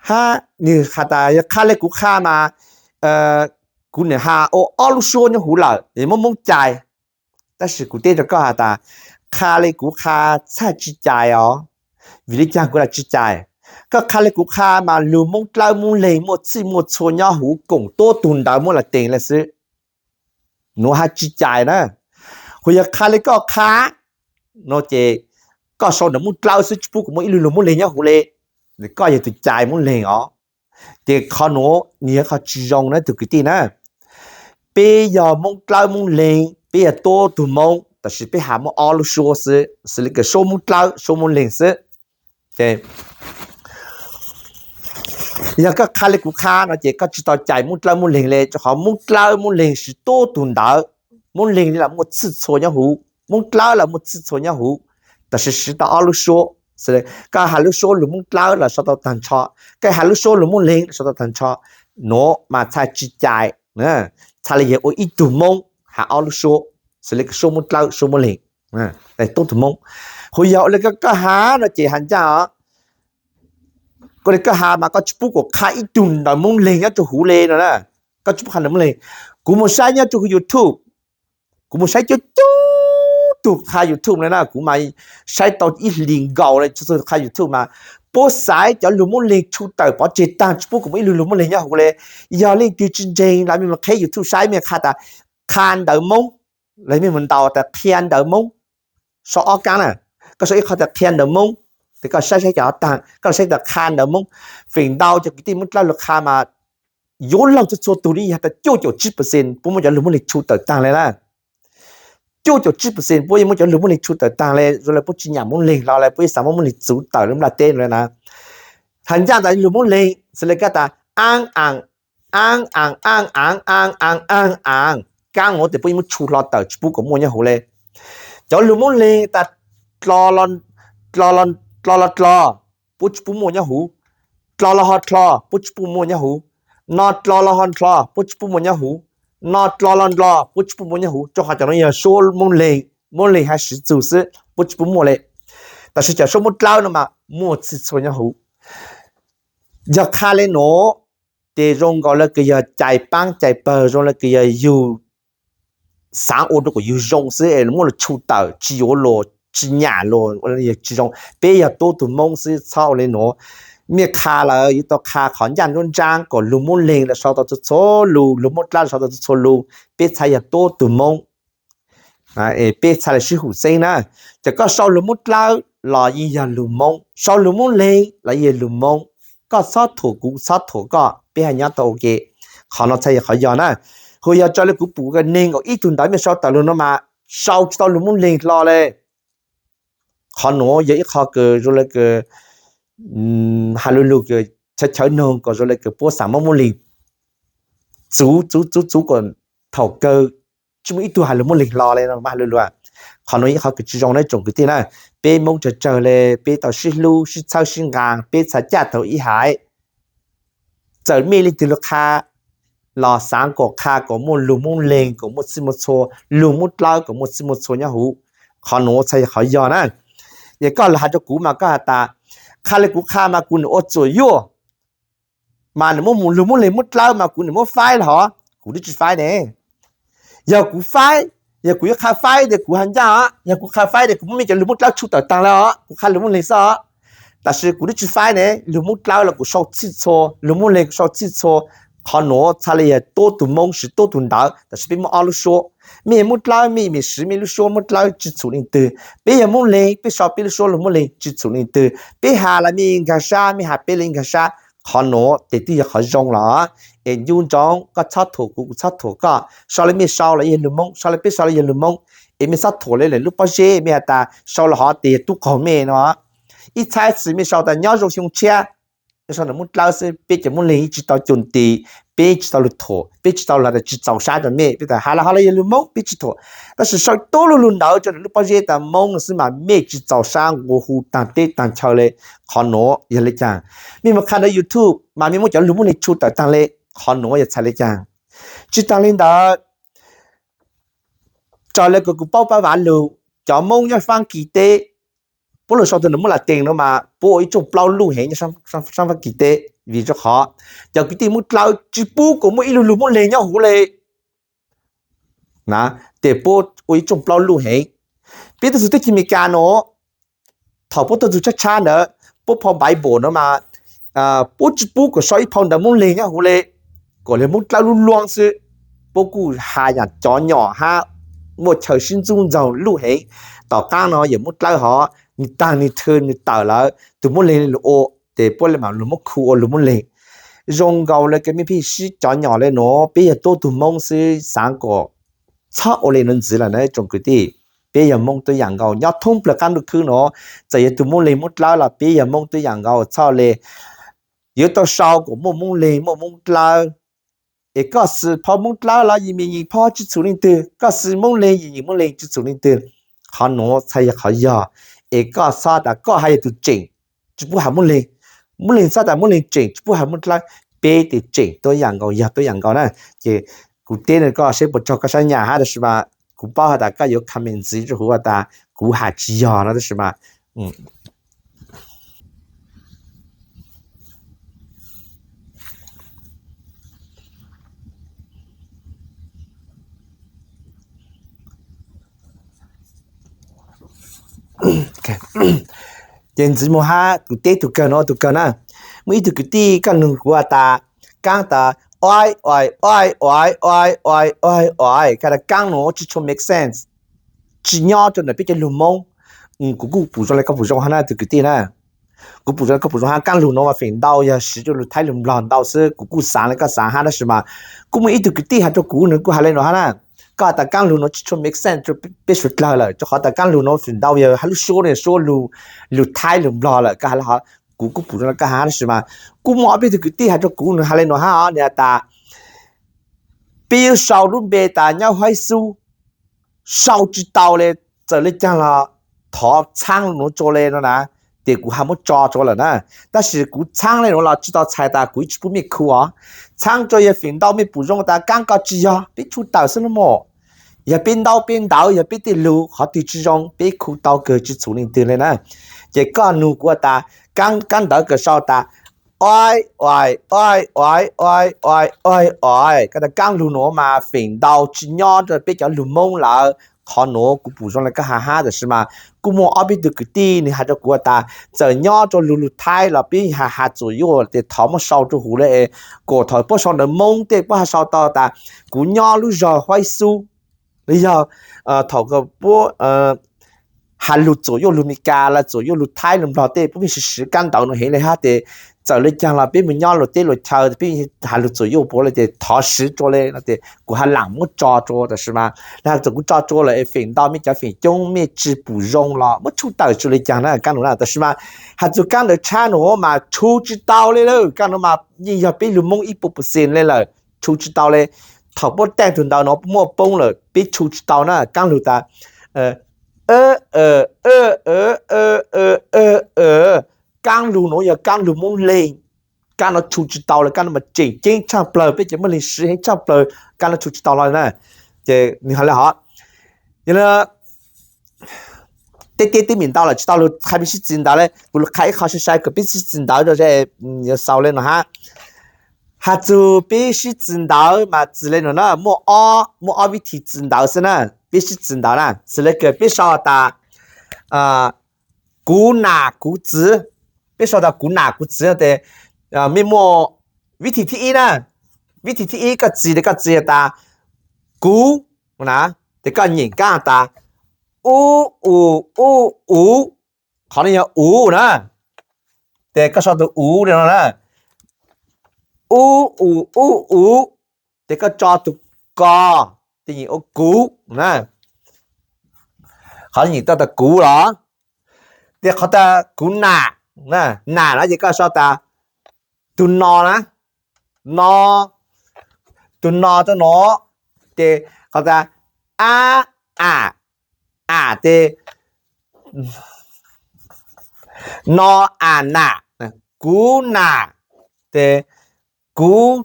hab nwg has tas yog qha le kuv qha mas kuv nwg has ua ob lub suab nyob huv lawm, yog muab Moob cais. Tab sis kuv teb rua koj has tas qha le kuv qha txhaj tsi cais os. Vim le caag kuv lam tsi cais? Koj qha le kuv qha mas lug Moob Dlawb Moob Leeg muaj txhij muaj txhua nyob huv koom tuab tug ntawv muab lam tees le xwb, nuav hab tsi cais na. Hu yog qha le koj qha no ces koj sau ntawm Moob Dlawb xwb tsi pub kuas muaj ib lub lug Moob Leeg nyob huv le, koj yog tug cais Moob Leeg os. Ces qhov nuav nwg yog qhov tsi zoo na tug kwv tij na. Peb yog Moob Dlawb Moob Leeg, peb yog tuab tug Moob, tab sis peb has muaj ob lub suab xwb, xws le kws suab Moob Dlawb suab Moob Leeg xwb. Yog koj qha le kuv qha no ces koj tsi tau cais Moob Dlawb Moob Leeg le, rua qhov Moob Dlawb Moob Leeg siv tuab tug ntawv, Moob Leeg le lam muaj txhij txhua nyob huv, Moob Dlawb lam muaj txhij txhua nyob huv, tab sis siv tau ob lub suab. Koj has lub suab lug Moob Dlawb los sau tau taag nrho, koj has lub suab lug Moob Leeg los sau tau taag nrho, nuav mas txhaj tsi cais, txhaj le yog ua ib tug Moob has ob lub suab, xws le kws suab Moob Dlawb suab Moob Leeg, tuab tug Moob. Hu yog ua le koj has no ces has ncaaj os. Ua le koj has mas koj tsi pub kuas qha ib tug ntawv Moob Leeg nyob rua huv le no na. Koj tsi pub qha ntawv Moob Leeg. Kuv moog saib nyob rua huv YouTube, kuv moog saib coob coob tug qha YouTube le na, kuv mas saib tau ib hlis nkaus le txhua txhua qha YouTube mas puab xaiv cov lug Moob Leeg tshu tawm pov tseg taag, tsi pub kuas muaj ib lub lug Moob Leeg nyob huv le. Yog leej twg tsi ntseeg los mej moog qheb YouTube saib mej qha tas qha ntawv Moob, los mej moog ntaus tas qhia ntawv Moob, sau ob kaab na, koj sau ib qho tas qhia ntawv Moob, tes koj saib saib cov taag, koj los saib tas qha ntawv Moob. Feem ntau cov kwv tij Moob Dlawb lug qha mas yuav laug txhua txhua tug le yog tas cuaj caum tsib percent puab muab cov lug Moob Leeg tshu tawm taag le na. Cuaj caum tsib percent puab yeej muab cov lug Moob Leeg tshu tawm taag le, zoo le puab tsi nyam Moob Leeg hlo le, puab yeej xaav muab Moob Leeg txuv tawm le nplaj teb no le na. Has ncaaj tas lug Moob Leeg xws le kab tas aab aam, aab aam aab aam aab aam aab aam, kaab nuav tes puab yeej muab tshu hlo tawm tsi pub kuas muaj nyob huv le. Cov lug Moob Leeg tas dlo lo dlo, puab tsi pub muaj nyob huv, dlo lo ho dlo puab tsi pub muaj nyob huv, no dlo lo ho dlo puab tsi pub muaj nyob huv, no dlo lo ndlo puab tsi pub muaj nyob huv, rua qhov cov nuav yog suab Moob Leeg, Moob Leeg hab siv txug xwb puab tsi pub muaj le. Tab sis cov suab Moob Dlawb no mas muaj txhij txhua nyob huv. Yog qha le nuav, ces zoo nkaus le kws yog cais paab cais pawg, zoo le kws yog yug xaav ua rua kuas yug zoo xwb es muab lug tshu tawm tsi yuav lug tsi nyam lug, tsi zoo. Peb yog tuab tug Moob xwb txhob ua le nuav. Mej qha lawm yuav tau qha qhov ncaaj nruab nraab kom lug Moob Leeg los sau tau txhua txhua lug, lug Moob Dlawb los sau tau txhua txhua lug, peb txhad yog tuab tug Moob. Peb txhad le sib hum xeeb na. Ces koj sau lug Moob Dlawb los yeej yog lug Moob, sau lug Moob Leeg los yeej yog lug Moob. Koj txhob thuam kuv, txhob thuam koj, peb hab nyob tau ua ke. Qhov no txhad yog qhov yog na. Hu yog raws le kuv pum neeg nkaum ib tug ntawv mej sau tawm lug no mas sau tsi tau lug Moob Leeg hlo le. Qhov nuav yog ib qho kws zoo le kws has lug lug kws chawv chawv noog kom zoo le kws puab xaav muab Moob Leeg txuv txuv txuv txuv kom thaum kawg tsi muaj ib tug has lug Moob Leeg hlo le no mas has lug lug. Qhov nuav ib qho kws tsi zoo na tsoom kwv tij na. Peb Moob tsawg tsawg le peb tau sib hlub sib txhawb sib nqaa, peb txhad caj tau ib haiv. Txawm mej leej twg lug qha los xaav kom qha kom muaj lug Moob Leeg kom muaj txhij muaj txhua, lug Moob Dlawb kom muaj txhij muaj txhua nyob huv. Qhov nuav txhaj yog qhov yog na. Es koj los has rua kuv mas koj has tas, qha le kuv qha mas kuv nwg ua txuam yuaj, mas nwg muab lug muab leeg muab dlawb mas kuv nwg muab faib los hov, kuv twb tsi faib ne. Yog kuv faib, yog kuv yuav qha faib tes kuv has ncaaj os, yog kuv qha faib tes kuv muab mej cov lug muab dlawb tshu tawm taag le os, kuv qha lug muab leeg xwb os. Tab sis kuv twb tsi faib ne, lug muab dlawb los kuv sau txhij txhua, lug muab leeg kuv sau txhij txhua. Qhov nuav txhaj le yog tuab tug Moob siv tuab tug ntawv, tab sis peb muaj ob lub suab. Mej muab dlawb mej mej siv mej lub suab muab dlawb tsi txhum leej twg. Peb yog muab leeg peb sau peb lub suab lug muab leeg tsi txhum leej twg. Peb has los mej nkag sab, mej has peb los nkag sab. Qhov nuav tes twb yog qhov zoo los. Es ncu ntsoov koj txhob thuam kuv, kuv txhob thuam koj. Sau le mej sau los yog lug Moob, sau le peb sau los yog lug Moob. Es mej txhob thuam le lub pob zeb, mej has tas sau los hov tes yog tub qaug mej no. Ib txhais txim mej sau tas nyob zoo xyoo tshiab, sau ntawm muab dlawb xwb, peb cov muab leeg tsi tau cus tis, peb tsi tau lug thuam, peb tsi tau lug has tas tsi txaus sab rua mej, peb tas has los hov los yog lug Moob peb tsi thuam. Tab sis sau tuab lug lug ntawv rua ntawm lub pob zeb tas Moob no xwb mas mej tsi txaus sab nqua hu taag teb taag chaw le. Qhov nuav yog le caag? Mej mus qha ntawm YouTube mas mej muab cov lug muab leeg tshu tawm taag le. Qhov nuav yog txhais le caag? Tsi taag le ntawd, raws le kuv paub pab vav lug, cov Moob nyob Faab Kis teb, puab lug sau tug ntawm muab la tees no mas puab ua ib rooj plaub luj heev nyob Faab Kis teb, vim rua qhov cov kwv tij muab dlawb tsi pub kuas muaj ib lub lug muab leeg nyob huv le. Tes puab ua ib rooj plaub luj heev. Peb tuaj txug teb chaws Amelikas no, thaum puab tuaj txug tshab tshab ntawd, puab phau Bible no mas puab tsi pub kuas sau ib phau ntawv muab leeg nyob huv le, kuas le muab dlawb lub luab xwb. Puab kuj has yaam cov nyom hab muaj chaw sib ntxub ntxaug luj heev. Tom qaab no yog muab dlawb hov, nwg taag nwg thw nwg tawm lawm, tug muab leeg le lug ua, tes puab le mam lug muab khu ua lug muab leeg. Zoo nkaus le kws mej pheej sib cov nyom le nuav, peb yog tuab tug Moob xwb, xaav kuas txhob ua le nuav ntxiv lawm na tsoom kwv tij. Peb yog Moob tuab yaam nkaus nyob thoob plawg qaab ntuj khwb nuav, txawm yog tug muab leeg muab dlawb los peb yog Moob tuab yaam nkaus txhob le yuav tau sau kuas muaj Moob leeg muaj Moob dlawb. Es koj xwm phau Moob dlawb los yim mim yim phau tsi txhum leej twg, koj xwm Moob leeg yim yim Moob leeg tsi txhum leej twg. Qhov nuav txhaj yog qhov yog. Es koj txhob tas koj hab yog tug tseem, tsi pub has Moob leeg, Moob leeg txhob tas Moob leeg tseem tsi pub has Moob dlawb. Peb tes tseem tuab yaam nkaus yog tuab yaam nkaus na. Ces kuv teb no koj seb puas raug koj sab nyam hab, tab sis mas kuv paub has tas koj yuav comment ntxiv rua huv tas kuv has tsi yog no tab sis mas ces ntxiv mus hab kuv teb tug kawg no tug kawg na. Muaj ib tug kwv tij koj nug kuv has tas, kaab tas oi oi oi oi oi oi oi oi, koj tas kaab nuav tsi tshua make sense, tsi nyob rua ntawm peb cov lug Moob. Kuv kuj pum zoo le koj pum zoo hab na tug kwv tij na. Kuv pum zoo le koj pum zoo hab, kaab lug nuav mas feem ntau yog siv rua lug Thaib lug Nplog ntau xwb, kuv kuj xaav le koj xaav hab tab sis mas kuj muaj ib tug kwv tij has rua kuv, nwg kuj has le nuav hab na. Koj has tas kaab lug nuav tsi tshua make sense rua peb suav dlawg lawm, rua qhov tas kaab lug nuav feem ntau yog hab lub suab ne suab lug Thaib lug Nplog lawm, koj has le hov. Kuv kuj pum zoo le koj has tab sis mas kuj muaj ob peb tug kwv tij has rua kuv, nwg has le nuav hab os, nwg has tas peb yuav sau lub npe tas Nyab Haib Xub, sau tsi tau le, txawm le caag los thov txhaab lug nuav tsua le no na, tes kuv has muab tso tsua lawm na. Tab sis kuv txhaab le nuav los tsi tau txhais tas kuv tsi pub mej khu os. Txhaab tsua yog feem ntau mej pum zoo tas kaab ko tsi yog, peb tshu tawm xwb no mog. Yog peb ntaub peb ntawv, yog peb tej lug qhov twg tsi zoo peb khu tau kawg tsi txhum leej twg le na. Ces koj nug kuv tas kaab ntawv kawg sau tas oi oi oi oi oi oi oi, koj tas kaab lug nuav mas feem ntau tsi nyob rua peb cov lug Moob lawm. Qhov nuav kuv pum zoo le koj has hab tab sis mas kuj muaj ob peb tug kwv tij nwg has rua kuv tas txawm nyob rua lug lug Thaib los peb has has txuam yuaj tes thov muab sau rua huv le, kuas thaum puab sau ntawv Moob tej puab has sau tau tas kuv nyob lub zog Haib Xub, los yog thaum puab has lug txuam yuaj lug Meskas los txuam yuaj lug Thaib lug Nplog tej puab pheej siv siv kaab ntawv nuav heev le hab tes txawm le caag los peb mus nyob luag teb luag chaw peb has lug txuam yuaj puav le tes thov siv tsua le no tes kuv has laam muab tso tsua tab sis mas le has txawm kuv tso tsua lawm es feem ntau mej cov feem coob mej tsi pum zoo los muab tshu tawm tsua le caag na kaab nuav na tab sis mas has txug kaab ntawv tshab nuav mas tshu tsi tau le lawm, kaab nuav mas yeej yog peb lug Moob ib puas percent le lawm, tshu tsi tau le. Thaum puab taij tug ntawv nuav puab muab poob lawm peb tshu tsi tau na, kaab lug tas kaab lug nuav yog kaab lug Moob Leeg, kaab nuav tshu tsi tau le, kaab nuav mas tseem ceeb tshaaj plawg, peb cov Moob Leeg siv heev tshaaj plawg, kaab nuav tshu tsi tau le na. Ces nwg has le hov, yog le Peb tiab tib mis ntau lawm tsis tau lug qha peb sib txwv ntawv le, kuv lug qha ib qho sai sai kws peb sib txwv ntawv rau seb yuav xaus le no hab. Has txug peb sib txwv ntawv mas txwv le no na, muaj ob, muaj ob vib thib txwv ntawv xwb na. Peb sib txwv ntawv na, txwv le kws peb sau tas kuv nam kuv txwv. Peb sau tas kuv nam kuv txwv no tes mej muaj vib thib thib ib na. Vib thib thib ib koj txwv tes koj txwv tas kuv na, tes koj nyem kab tas ub u ub u, qhov no yog uv na, tes koj sau tus uv le no na, ub u ub u, tes koj tso tus ko, tes nyem ua kuv na. Qhov nyem tau tas kuv los, tes qhov tas kuv nam, nam no ces koj sau tas tus no na, no, tus no rau no, ces qhov tas a, a, a tes no a nam, kuv nam, tes kuv,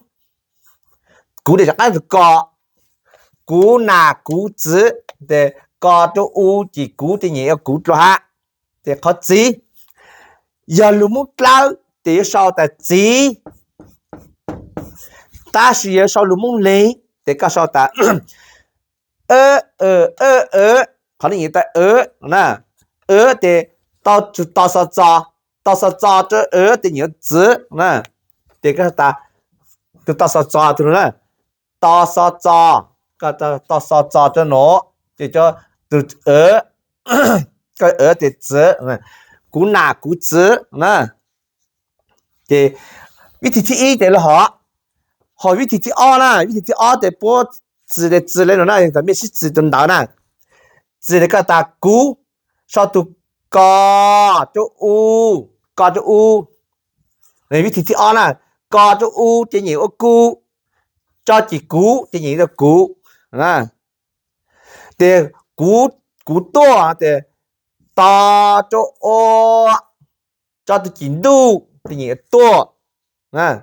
kuv tes rov qab tus ko, kuv nam kuv txwv, tes ko rau u ces kuv tes nyem ua kuv dlua hab. Ces qhov txiv, yog lug Moob Dlawb ces yuav sau tas txiv, tab sis yog sau lug Moob Leeg ces koj sau tas qhov no nyem tas, ces to xo txo, to xo txo rau, ces nyem txwv na, ces koj tas tus to xo txo tus no na, to xo txo, to xo txo rau no, ces tus, koj tes txwv, kuv nam kuv txwv na. Ces vib thib thib ib ces lug hov, hos vib thib thib ob na, vib thib thib ob ces puab txwv tes txwv le no na, yog tas mej sib txwv tus ntawv na, txwv tes koj tas kuv, sau tus ko rau u, ko rau u, vib thib thib ob na, ko rau u ces nyem ua kuv, tso ces kuv ces nyem ua kuv. Ces kuv, kuv tuaj ces to rau ua, tso tus cim ntuj ces nyem ua tuaj.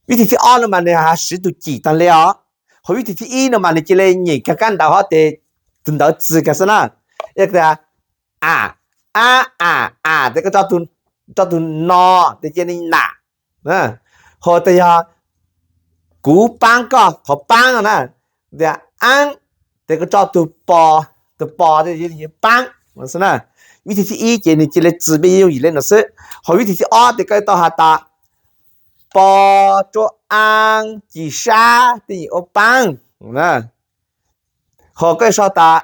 Vib thib thib ob no mas nws has siv tus cim taag le os, hos vib thib thib ib no mas nws cia li nyem kag kab ntawv hov ces tus ntawv txwv kag xwb na. A, a, a, a tes koj tso tus no tes cia li nam, hos tes yog kuv paab koj, qhov paab no na, tes aab, tes koj tso tus pos, tus pos tes paab xwb na. Vib thib thib ib ces nws cia li txwv peb yooj yim le no xwb. Hos vib thib thib ob tes koj tau has tas pos rua aa cim sab tes nyem ua paab. Hos koj sau tas,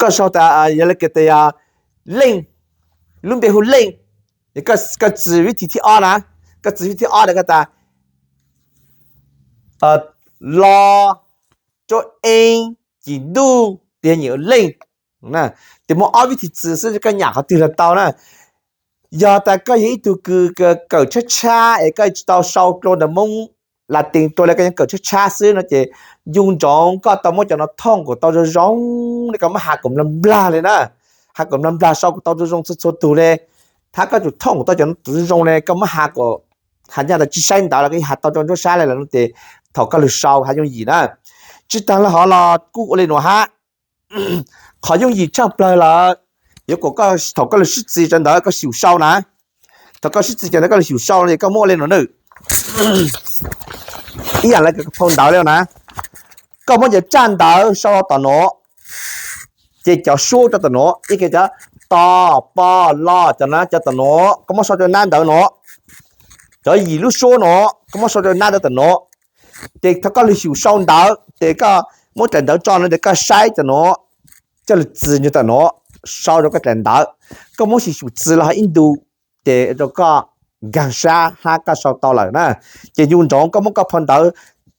koj sau tas yog le kws tes yog leej, lub npe hu leej, koj txwv vib thib thib ob na, koj txwv vib thib thib ob tes koj tas lo rua ee cim ntuj tes nyem ua leej. Tes muaj ob vib thib txwv xwb, koj nyam qhov twg los tau na. Yog tas koj yog ib tug kws kawm tshab tshab es koj tsis tau sau dlua ntawv Moob Latin dlua le, koj yeej kawm tshab tshab xwb no ces ncu ntsoov koj tau muab cov no thooj kuas tau zoo zoo le, koj muab has kuas nplog nplag le na. Has kuas nplog nplag sau kuas tau zoo zoo txhua txhua tug le. Hab koj tsum thooj kuas tau cov no zoo zoo le, koj muab has kuas has nyaj tas tsis saib ntawv los koj yeej has tau rua nruab sab le lawm no ces thaum koj lug sau has yooj yim na. Tsi taag le hov los kuj ua le nuav hab. Qhov yooj yim tshaaj plawg lawm, yuav kuas thaum koj lug sib txwv cov ntawv koj xyum sau na. Thaum koj sib txwv cov ntawv koj lug xyum sau no es koj muab ua le nuav na. Ib yaam le kws phau ntawv le na, koj muab cov tsaj ntawv sau rau tom nuav, ces cov suab rau tom nuav, ib ke cov to, po, lo cov na cov tom nuav koj muab sau rau nab ntawv nuav. Cov yim lub suab nuav koj muab sau rau nab ntawv tom nuav. Ces thaum koj lug xyum sau ntawv ces koj muab daim ntawv tso no ces koj saib tom nuav, coj lug txwv nrug tom nuav, sau rau koj daim ntawv. Koj muab xyum xyum txwv los hov ib ntu, ces rau koj nkaag sab hab koj sau tau lawm na. Ces ncu ntsoov koj muab koj phau ntawv,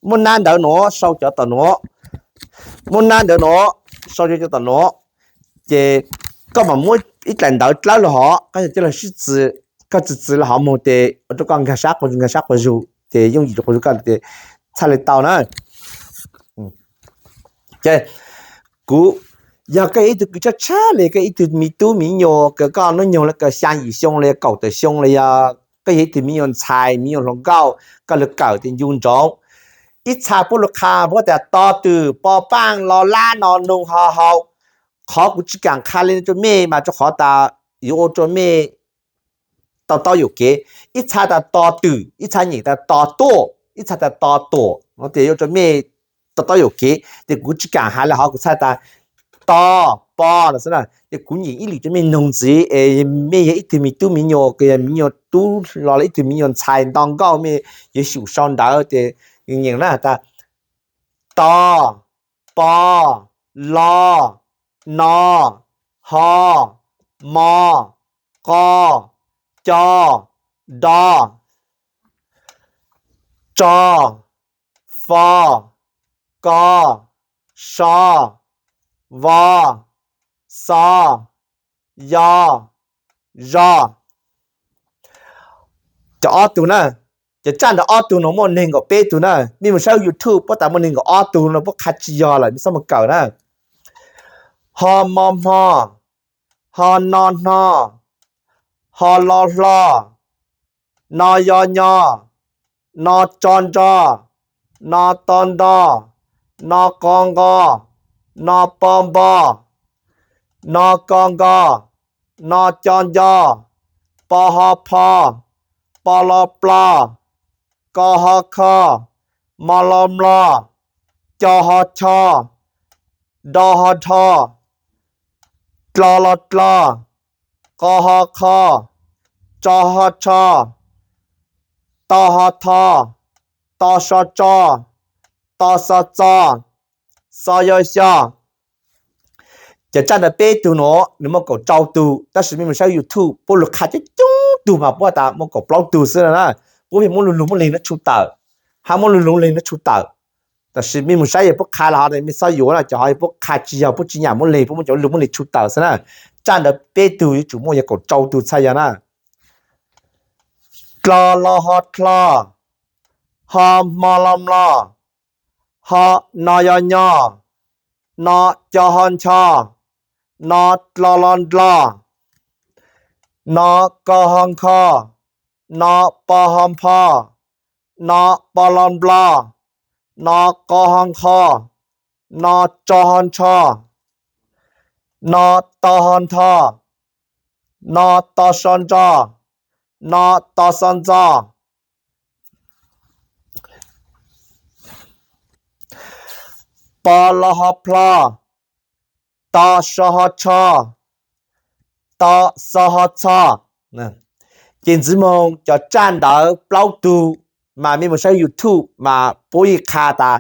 muab nab ntawv nuav sau cov tom nuav, muab nab ntawv nuav sau cov tom nuav, ces koj mam muab ib daim ntawv dlawb lug hov, koj yog coj lug sib txwv, koj txwv txwv lug hov moog ces ua rau koj nkaag sab quas, nkaag sab quas zug ces yooj yim rau quas zug koj ces txhaj le tau na. Ces kuv, yog koj yog ib tug kws tshab tshab le, koj ib tug me tub me nyuam kws koj hnub nyoog le kws xyaa yim xyoo le, kaum tawm xyoo le, yog koj yog ib tug me nyuam ntxhais me nyuam hluas nkauj koj lug kawm ces ncu ntsoov, Ib txha puab lug qha puab tas to twm, po paaj, lo lab, no noog, ho hau. Qhov kuv tsi kaam qha le rua mej mas rua qhov tas yuav ua rua mej to taub yuam kev. Ib txha tas to twm, ib txha nyeem tas to tuaj, ib txha tas to tuam, no tes yuav rua mej to taub yuam kev. Tes kuv tsi kaam has le hov, kuv txha tas to, po no xwb na. Tes kuv nyeem ib lwm rua mej noog ntxiv es mej yog ib tug me tub me nyuam, kws yog me nyuam tub los ib tug me nyuam ntxhais nto nkauj, mej yuav xyum sau ntawv tes nyeem na tas to, po, lo, no, ho, mo, qo, co, do, tso, fo, ko, so, vo, xo, yo, zo. Cov ob tug na, cov tsaj ntawm ob tug no muaj neeg nkaum peb tug na. Mej mus saib YouTube puab tas muaj neeg nkaum ob tug no, puab qha tsi yog lawm, mej txhob mus kawm na. Ho mo hmo, ho no hno, ho lo hlo, no yo nyo, no tso ntso, no to nto, no qo nqo, no po npo, no ko nko, no co nco, po ho pho, plo lo plo, ko ho kho, mo lo mlo, co ho cho, do ho dho, dlo lo dlo, qo ho qho, tso ho tsho, to ho tho, to so tso, to xo txo, xo yo xyo. Cov tsaj ntawm peb tug nuav nws muaj kaum rau tug, tab sis mej mus saib YouTube puab lug qha coob coob tug mas puab tas muaj kaum plaub tug xwb na. Puab pheej muab lug lug muab leeg nuav tshu tawm, hab muab lug lug leeg nuav tshu tawm. Tab sis mej mus saib yog puab qha los hov, mej txhob yuav na, cov hov yog puab qha tsi yog, puab tsi nyam muab leeg, puab muab cov lug muab leeg tshu tawm xwb na. Tsaj ntawm peb tug yuav tsum muaj yog kaum rau tug txhaj yog na. Dlo lo ho dlo, ho hmo lo mlo, ho no yo nyo, no co ho ncho, no dlo lo ndlo, no ko ho nkho, no po ho npho, no plo lo nplo, no qo ho nqho, no tso ho ntsho, no to ho ntho, no to so ntso, no to xo ntxo, po lo ho plho, to so ho tsho, to xo ho txho. Ces ntxiv moog cov tsaj ntawd plaub tug, mas mej mus saib YouTube mas puab yeej qha tas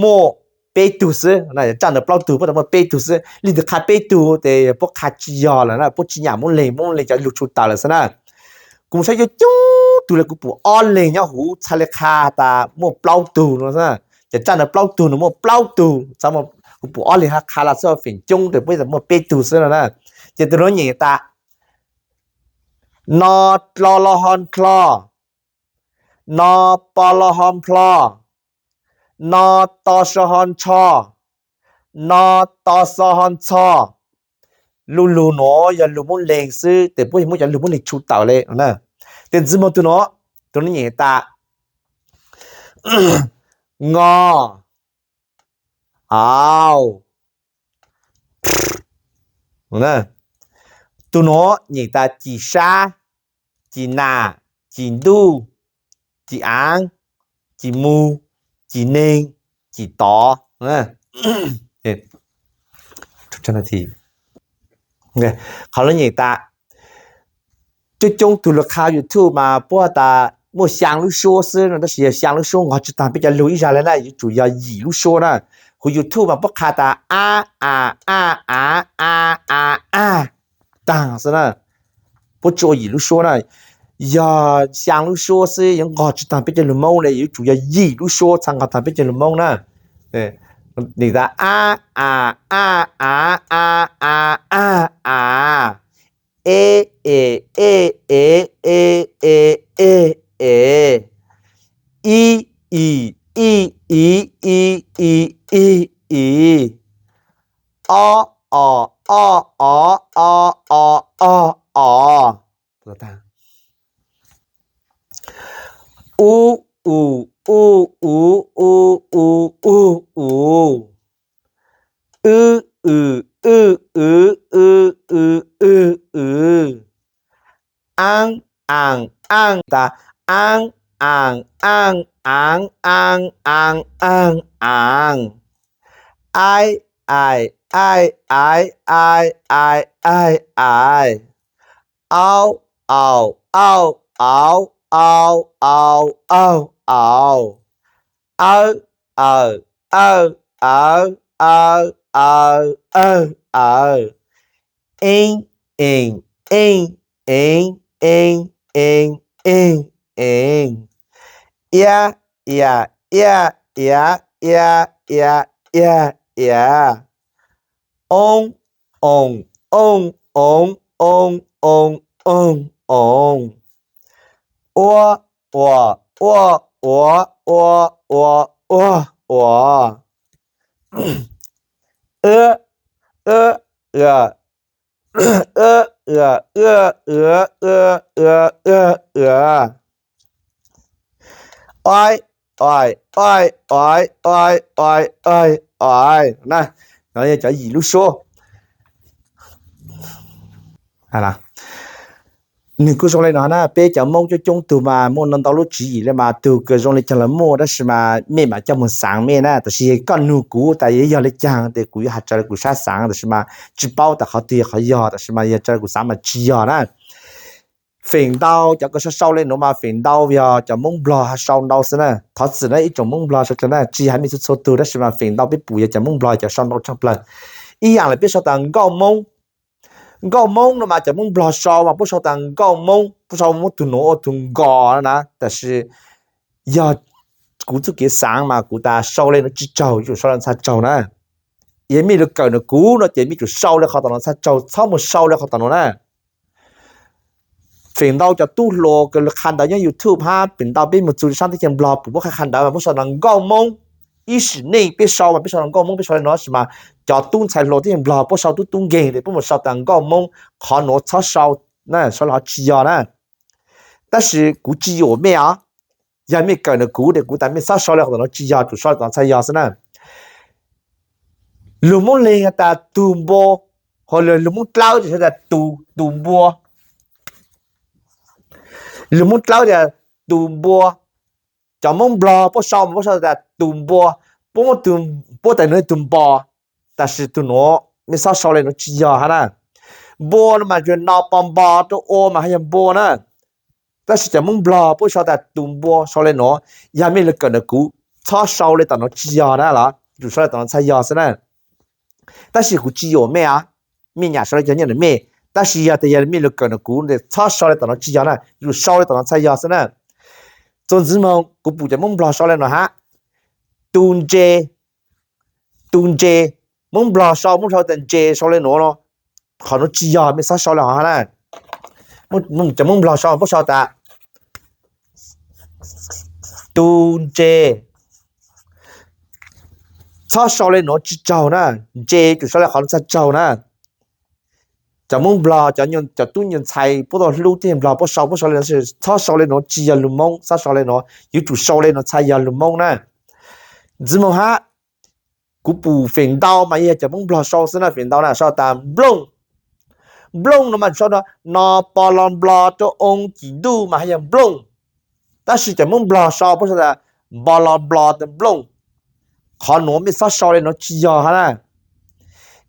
muaj peb tug xwb. Cov tsaj ntawd plaub tug puab tas muaj peb tug xwb, leej twg qha peb tug tes puab qha tsis yog lawm na, puab tsis nyam muab leeg, muab leeg cov lug tshu tawm lawm xwb na. Kuv mus saib coob coob tug le, kuv pum ob leeg nyob huv txhaj le qha tas muaj plaub tug no. Cov tsaj ntawd plaub tug no muaj plaub tug, kuv pum ob leeg qha los xwb, feem coob tes puab tas muaj peb tug xwb no na. Ces tus nuav nyeem tas no dlo lo ho nrho, no po lo ho nplho, no to so ho ntsho, no to xo ho ntxho. Lub lug nuav yog lug muab leeg xwb, tes puab yeej muab cov lug muab leeg tshu tawm le. Tes ntxiv moog tus nuav, tus nuav nyeem tas ngo, au, tus nuav nyeem tas cim sab, cim nam, cim ntuj, cim aav, cim mu, cim neeg, cim tod. Qhov lub nyeem tas coob coob tug lug qha YouTube mas puab tas muaj xyaa lub suab xwb no, tab sis yog xyaa lub suab nqog tsis taag peb cov lug ib zag le na, yuav tsum yog yim lub suab na. Huv YouTube mas puab qha tas a, a, a, a, a, a, a taag xwb na. Puab tsis ua yim lub suab na. Yog xyaa lub suab xwb yuav nqog tsis taag peb cov lug Moob le, yuav tsum yog yim lub suab txhaj nqog taag peb cov lug Moob na. Nws tas a, a, a, a, a, a, a, a, e, e, e, e, e, e, e, e, i, i, i, i, i, i, i, i, o, o, o, o, o, o, o, o, u, u, u, u, u, u, u, u, w, w, w, w, w, w, w, w, aav, aav, aav, tas, aav, aav, aav, aav, aav, aav, aav, aav, ai, ai, ai, ai, ai, ai, ai, au, au, au, au, au, au, au, au, aw, aw, aw, aw, aw, aw, aw, aw, eej, eej, eej, eej, eej, eej, eej, eej, iab, iab, iab, iab, iab, iab, iab, iab, oo, oo, oo, oo, oo, oo, oo, oo, ua, ua, ua, ua, ua, ua, ua, ua, no yog cov yim lub suab. Nws kuj zoo li no na, peb cov Hmoob coob coob tug mas muaj ntau lub tswv yim li mas tug kws zoo li caag los muaj, tab sis mas mej mam coj moog xaav mej na. Tab sis koj nug kuv tas yog li caag tes kuv yuav has raws li kuv sab xaav, tab sis mas tsis paub tas qhov twg yog qhov yog, tab sis mas yog raws li kuv xaav mas tsis yog na. Feem ntau cov kws sau sau le nuav mas feem ntau yog cov Moob Nplog sau ntau xwb na. Thov txim na ib tsoom Moob Nplog sau le na, tsis yog mej txhua txhua tug, tab sis mas feem ntau peb pum yog cov Moob Nplog cov sau ntau tshaj plawg. Ib yaam le peb sau tas nkauj Moob. Nkauj Moob no mas cov Moob Nplog sau mas puab sau tas nkauj Moob, puab sau muab tug nuav ua tug nkos na, tab sis yog kuv txuj kev xaav mas kuv tas sau le nuav tsis tsaug, yuav tsum sau le nuav txhaj tsaug na. Yog mej lug kawm ntawm kuv no ces mej tsum sau le qhov tom nuav txhaj tsaug, txhob mus sau le qhov tom nuav na. Feem ntau cov tub hluas kws qha ntawv nyob YouTube hab feem ntau peb mus txug saab teb chaws Nplog pum puab qha qha ntawv mas puab sau tas nkauj Moob. Ib sim neej peb sau mas peb sau tas nkauj Moob, peb sau le nuav, tab sis mas cov tub ntxhais hluas teb chaws Nplog puab sau tub tub nkeeg tes puab mus sau tas nkauj Moob, qhov nuav txhob sau na, sau le qhov tsis yog na. Tab sis kuv tsis yuam mej os, yog mej kawm ntawm kuv tes kuv tas mej txhob sau le qhov tom nuav tsis yog, tsum sau le tom txhaj yog xwb na. Lug Moob Leeg has tas tug npua, ho lug Moob Dlawb ces has tas tug, tug npua. Lug Moob Dlawb tias tug npua. Cov Moob Nplog puab sau mas puab sau tas tug npua, puab muab tug, puab tas nws tug npo, tab sis tug nuav mej txhob sau le nuav tsis yog hab na. Npua no mas yog no po npo rau ua mas haj yog npua na. Tab sis cov Moob Nplog puab sau tas tug npua sau le nuav, yog mej lug kawm ntawm kuv txhob sau le tom nuav tsis yog na los, tsum sau le tom nuav txhaj yog xwb na. Tab sis kuv tsis yuam mej os, mej nyam sau le cov nyiaj ntawm mej, tab sis yog tas yog mej lug kawm ntawm kuv tes txhob sau le tom nuav tsis yog na, tsum sau le tom nuav txhaj yog xwb na. Txuas ntxiv moog kuv pum cov Moob Nplog sau le nuav hab, tu ntse, tu ntse, Moob Nplog sau, Moob Nplog tas ntse sau le nuav, qhov nuav tsis yog, mej txhob sau le hov hab na. Cov Moob Nplog sau puab sau tas tu ntse, txhob sau le nuav tsis tsaug na, ntse tsum sau le qhov nuav txhaj tsaug na. Cov Moob Nplog, cov tub nyuas ntxhais puab tau hlub teb chaws Nplog puab sau, puab sau le nuav, txhob sau le nuav tsis yog lug Moob, txhob sau le nuav, yuav tsum sau le nuav txhaj yog lug Moob na. Ntxiv moog hab, kuv pum feem ntau mas yog cov Moob Nplog sau xwb na, feem ntau na sau tas nplooj. Nplooj no mas sau no po lo nplo rau oo cim ntuj mas haj yog nplooj. Tab sis cov Moob Nplog sau puab sau tas npo lo nplo tas nplooj. Qhov nuav mej txhob sau le nuav tsis yog hab na.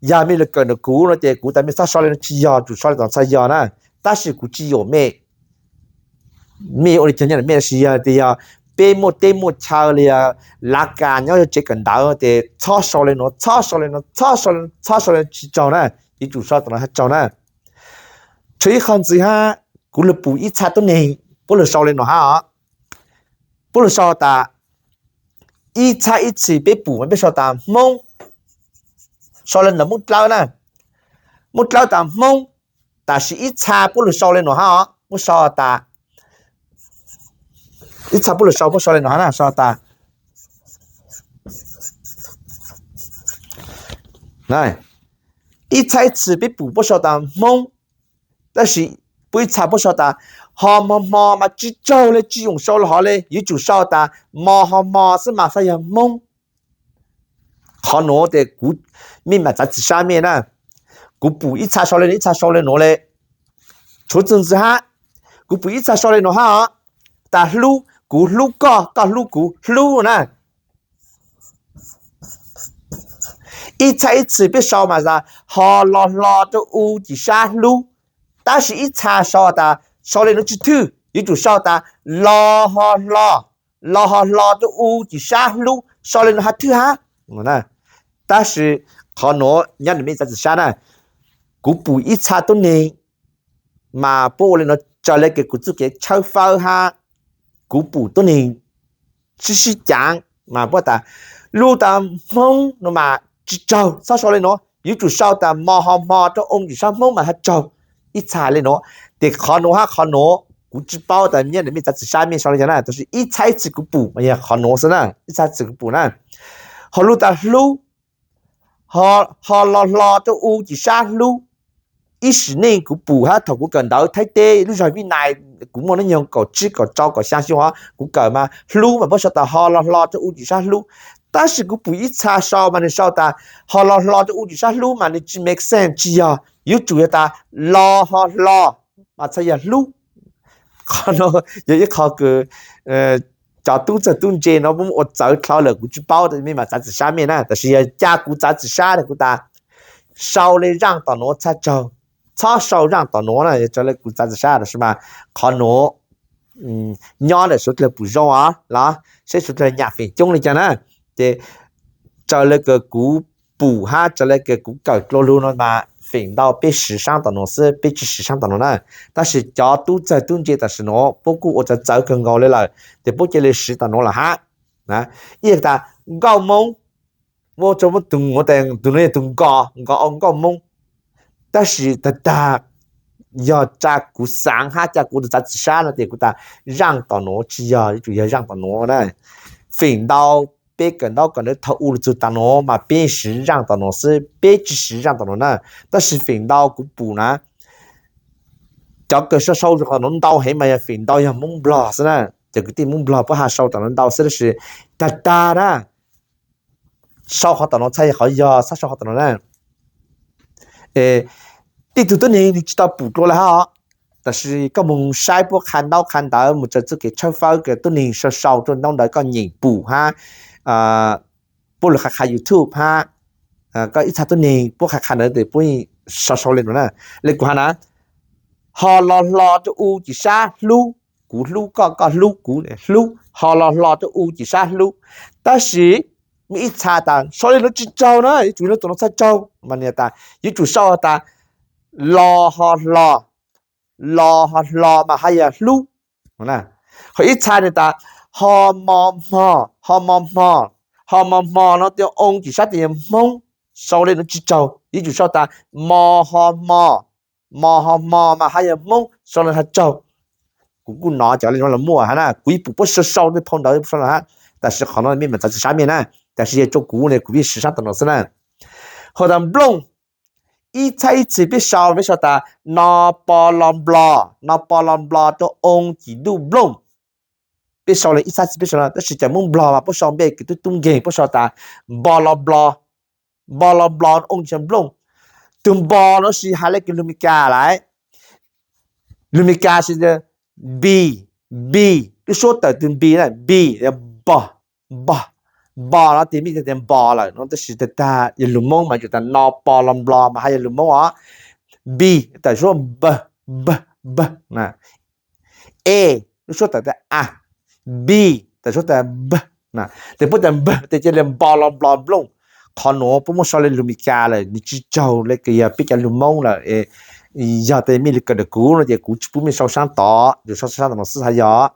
Yog mej lug kawm ntawm kuv no ces kuv tas mej txhob sau le nuav tsis yog, tsum sau le tom txhaj yog na. Tab sis kuv tsis yuam mej, mej ua le caag nyob ntawm mej, tab sis yog tas yog peb muaj teb muaj chaw li yog lav kas nyob yog tsev kawm ntawv tes txhob sau le nuav, txhob sau le nuav, txhob sau le nuav, txhob sau le nuav tsis tsaug na, yuav tsum sau le tom nuav txhaj tsaug na. Tshuav ib qho ntxiv hab, kuv lug pum ib txha tuab neeg puab lug sau le nuav hab os. Puab lug sau tas, ib txha ib txhis peb pum mas peb sau tas Hmoob, sau le ntawm Moob Dlawb na, Moob Dlawb tas Hmoob, tab sis ib txha puab lug sau le nuav hab os, puab sau tas, ib txha puab lug sau, puab sau le nuav hab na, sau tas, ib txha ib txhis peb pum puab sau tas Hmoob, tab sis Puab ib txha puab sau tas ho mo hmo mas tsi tsaug le, tsi yoom sau le hov le, yuav tsum sau tas mo ho mo xwb mas xav yog Hmoob. Qhov nuav tes kuv mej mam txav txim sab mej na. Kuv pum ib txha sau le nuav, ib txha sau le nuav le. Tshuav txug ntxiv hab, kuv pum ib txha sau le nuav hab os, tas hlub, kuv hlub koj, koj hlub kuv, hlub na. Ib txha ib txhis peb sau mas tas ho lo hlo rua u cim sab hlub, tab sis ib txha sau tas, sau le nuav tsi thwj, yuav tsum sau tas lo ho hlo, lo ho hlo rua u cim sab hlub, sau le nuav has thwj hab. Tab sis qhov nuav nyob nws mej txav txim sab na, kuv pum ib txha tuab neeg mas puab ua le nuav raws le kws kuv txuj kev tshawb fawb hab kuv pum tuab neeg sib sib caav mas puab tas lub tas Hmoob nuav mas tsi tsaug, txhob sau le nuav, yuav tsum sau tas mo ho hmo rua u cim sab Hmoob mas has tsaug. Ib txha le nuav, tes qhov nuav hab qhov nuav kuv tsi paub tas nyob nws mej txav txim sab mej sau le caag na, tab sis ib txha ib txhis kuv pum mas yog qhov nuav xwb na, ib txha txhis kuv pum na. Ho lub tas hlub, ho lo hlo rua u cim sab hlub. Ib sim neej kuv pum hab thaum kuv kawm ntawv Thaib teb lub zog Vib Nais, kuv muaj nub nyoog kaum tsib kaum rau kaum xyaa xyoo os, kuv kawm mas hlub mas puab sau tas ho lo hlo rua u cim sab hlub. Tab sis kuv pum ib txha sau mas nws sau tas ho lo hlo rua u cim sab hlub mas nws tsi make sense, tsi yog, yuav tsum yog tas lo ho hlo mas txhaj yog hlub. Qhov nuav yog ib qho kws cov tub txawg tub ntse nuav puab ua txawv dlhau lawm, kuv tsi paub, mej mam txav txim sab mej na. Tab sis yog ca kuv txav txim sab na kuv tas sau le zaaj tom nuav txhaj tsaug, txhob sau zaaj tom nuav na, yog raws le kuv txav txim sab. Tab sis mas qhov nuav nyob ntawm suav dlawg pum zoo os los seb suav dlawg nyam feem coob le caag na. Ces raws le kws kuv pum hab raws le kws kuv kawm dlua lug no mas feem ntau peb siv saab tom nuav xwb, peb tsi siv saab tom nuav na. Tab sis cov tub txawg tub ntse tam sim nuav puab kuj ua txawv txawv kawg nkaus le lawm, ces puab cia li siv tom nuav lawm hab. Ib yam tas nkauj Moob, muaj tug, tug nuav yog tug nkos, nkos au nkauj Moob. Tab sis tag tag yog ca kuv xaav hab ca kuv tug txav txim sab no ces kuv tas zaaj tom nuav tsi yog, yuav tsum yog zaaj tom nuav na. Feem ntau peb kawm ntaub kawm ntawv thaum u lug txug taag nuav mas peb siv zaaj tom nuav xwb, peb tsi siv zaaj tom nuav na. Tab sis feem ntau kuv pum na, cov kws sau sau tom nuav ntau heev mas yog feem ntau yog Moob Nplog xwb na. Cov kwv tij Moob Nplog puab has sau tom nuav ntau xwb, tab sis tag tag na sau qhov tom nuav txhaj yog qhov yog, txhob sau qhov tom nuav na. Tej tug tuab neeg nwg tsi tau pum dlua le hab os, tab sis koj moog saib puab qha ntaub qha ntawv, moog raws txuj kev tshawb fawb kws tuab neeg sau sau rua ntaub ntawv koj nyeem pum hab, puab lug qha qha YouTube hab, koj ib txha tuab neeg puab qha qha ntawd tes puab sau sau le nuav na. Le kuv has na, ho lo hlo rua u cim sab hlub, kuv hlub koj, koj hlub kuv, hlub, ho lo hlo rua u cim sab hlub. Tab sis muaj ib txha tas sau le nuav tsi tsaug na, yuav tsum lub tom nuav txhaj tsaug mas nwg tas yuav tsum sau tas lo ho hlo, lo ho hlo mas haj yog hlub. Ho ib txha nwg tas ho mo hmo, ho mo hmo, ho mo hmo no tes oo cim sab tes yog Hmoob, sau le nuav tsi tsaug, yuav tsum sau tas mo ho hmo, mo ho hmo mas haj yog Hmoob, sau le nuav txhaj tsaug. Kuv kuj nov cov le nuav los muaj hab na, kuv yeej pum puab sau sau tej phau ntawv sau hab, tab sis qhov no mej mam txav txim sab mej na. Tab sis yog rua kuv ne kuv yeej siv saab tom nuav xwb na. Ho tas nplooj, ib txhab ib txhis peb sau, peb sau tas no po lo nplo, no po lo nplo rua oo cim ntuj nplooj. Peb sau le ib txhab txhis peb sau, tab sis cov Moob Nplog mas puab sau npe kws tub tub nkeeg, puab sau tas npo lo nplo, npo lo nplo oo cim ntuj nplooj. Tug npo no sis has le kws lug Meskas lawm, lug Meskas sis B, B, lub suab tawm tug B na, B, npo, npo, npo no tes mej tias npo lawm no, tab sis tag tag yog lug Moob mas yuav tas no po lo nplo mas haj yog lug Moob os. B, tawm suab np, np, np na. E, lub suab tawm tas a, B, tawm suab tas np na. Tes puab tas np tes cia li npo lo nplo nplooj. Qhov nuav puab muab sau le lug Meskas lawm, nws tsi tsaug le kws yog peb cov lug Moob lawm. Yog tas mej lug kawm ntawm kuv no ces kuv tsi pub mej sau saab tod, yus sau saab tom no xwb haj yog.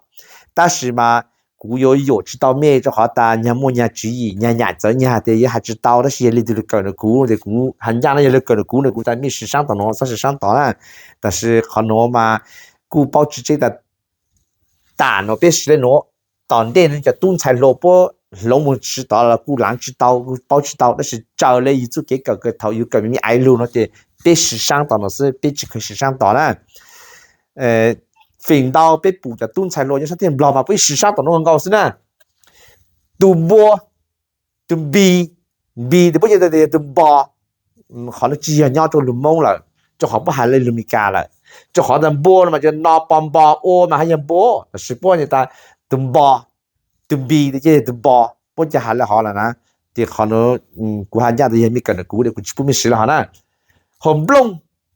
Tab sis mas kuv yuav yuam tsi tau mej rua qhov tas nyag muaj nyag tswv yim, nyag nyam txawv nyag tes yuav has tsi tau, tab sis yog leej twg lug kawm ntawm kuv tes kuv has ncaaj na, yog lug kawm ntawm kuv no kuv tas mej siv saab tom no, txhob siv saab tod na. Tab sis qhov nuav mas kuj paub tsi tseeb tas tam nuav peb siv le nuav, tom ntej no cov tub ntxhais hluas puab hloov moog siv tod los kuj laav tsi tau, kuj paub tsi tau, tab sis raws le yus txuj kev kawm kws thaum yus kawm me me aiv lug no ces peb siv saab tom no xwb, peb tsi kheev siv saab tod na. feem ntau peb pum cov tub ntxhais hluas nyob sab teb chaws Nplog mas puab ib sim sab tom nuav nkaus xwb na. Tus npua, tus npis, npis tes puab yog tias tus npo, qhov no tsis yog nyob rau lug Moob lawm, rau qhov puab has le lug Meskas lawm. Rau qhov tas npua no mas yog no po npo ua mas haj yog npua, tab sis puab tas tus npo, tus npis tes yog tus npo, puab ca has le hov lawm na. Ces qhov no kuv has ncaj tas yog mej kawm ntawm kuv, kuv tsis pub mej siv le hov na. Hos nplooj,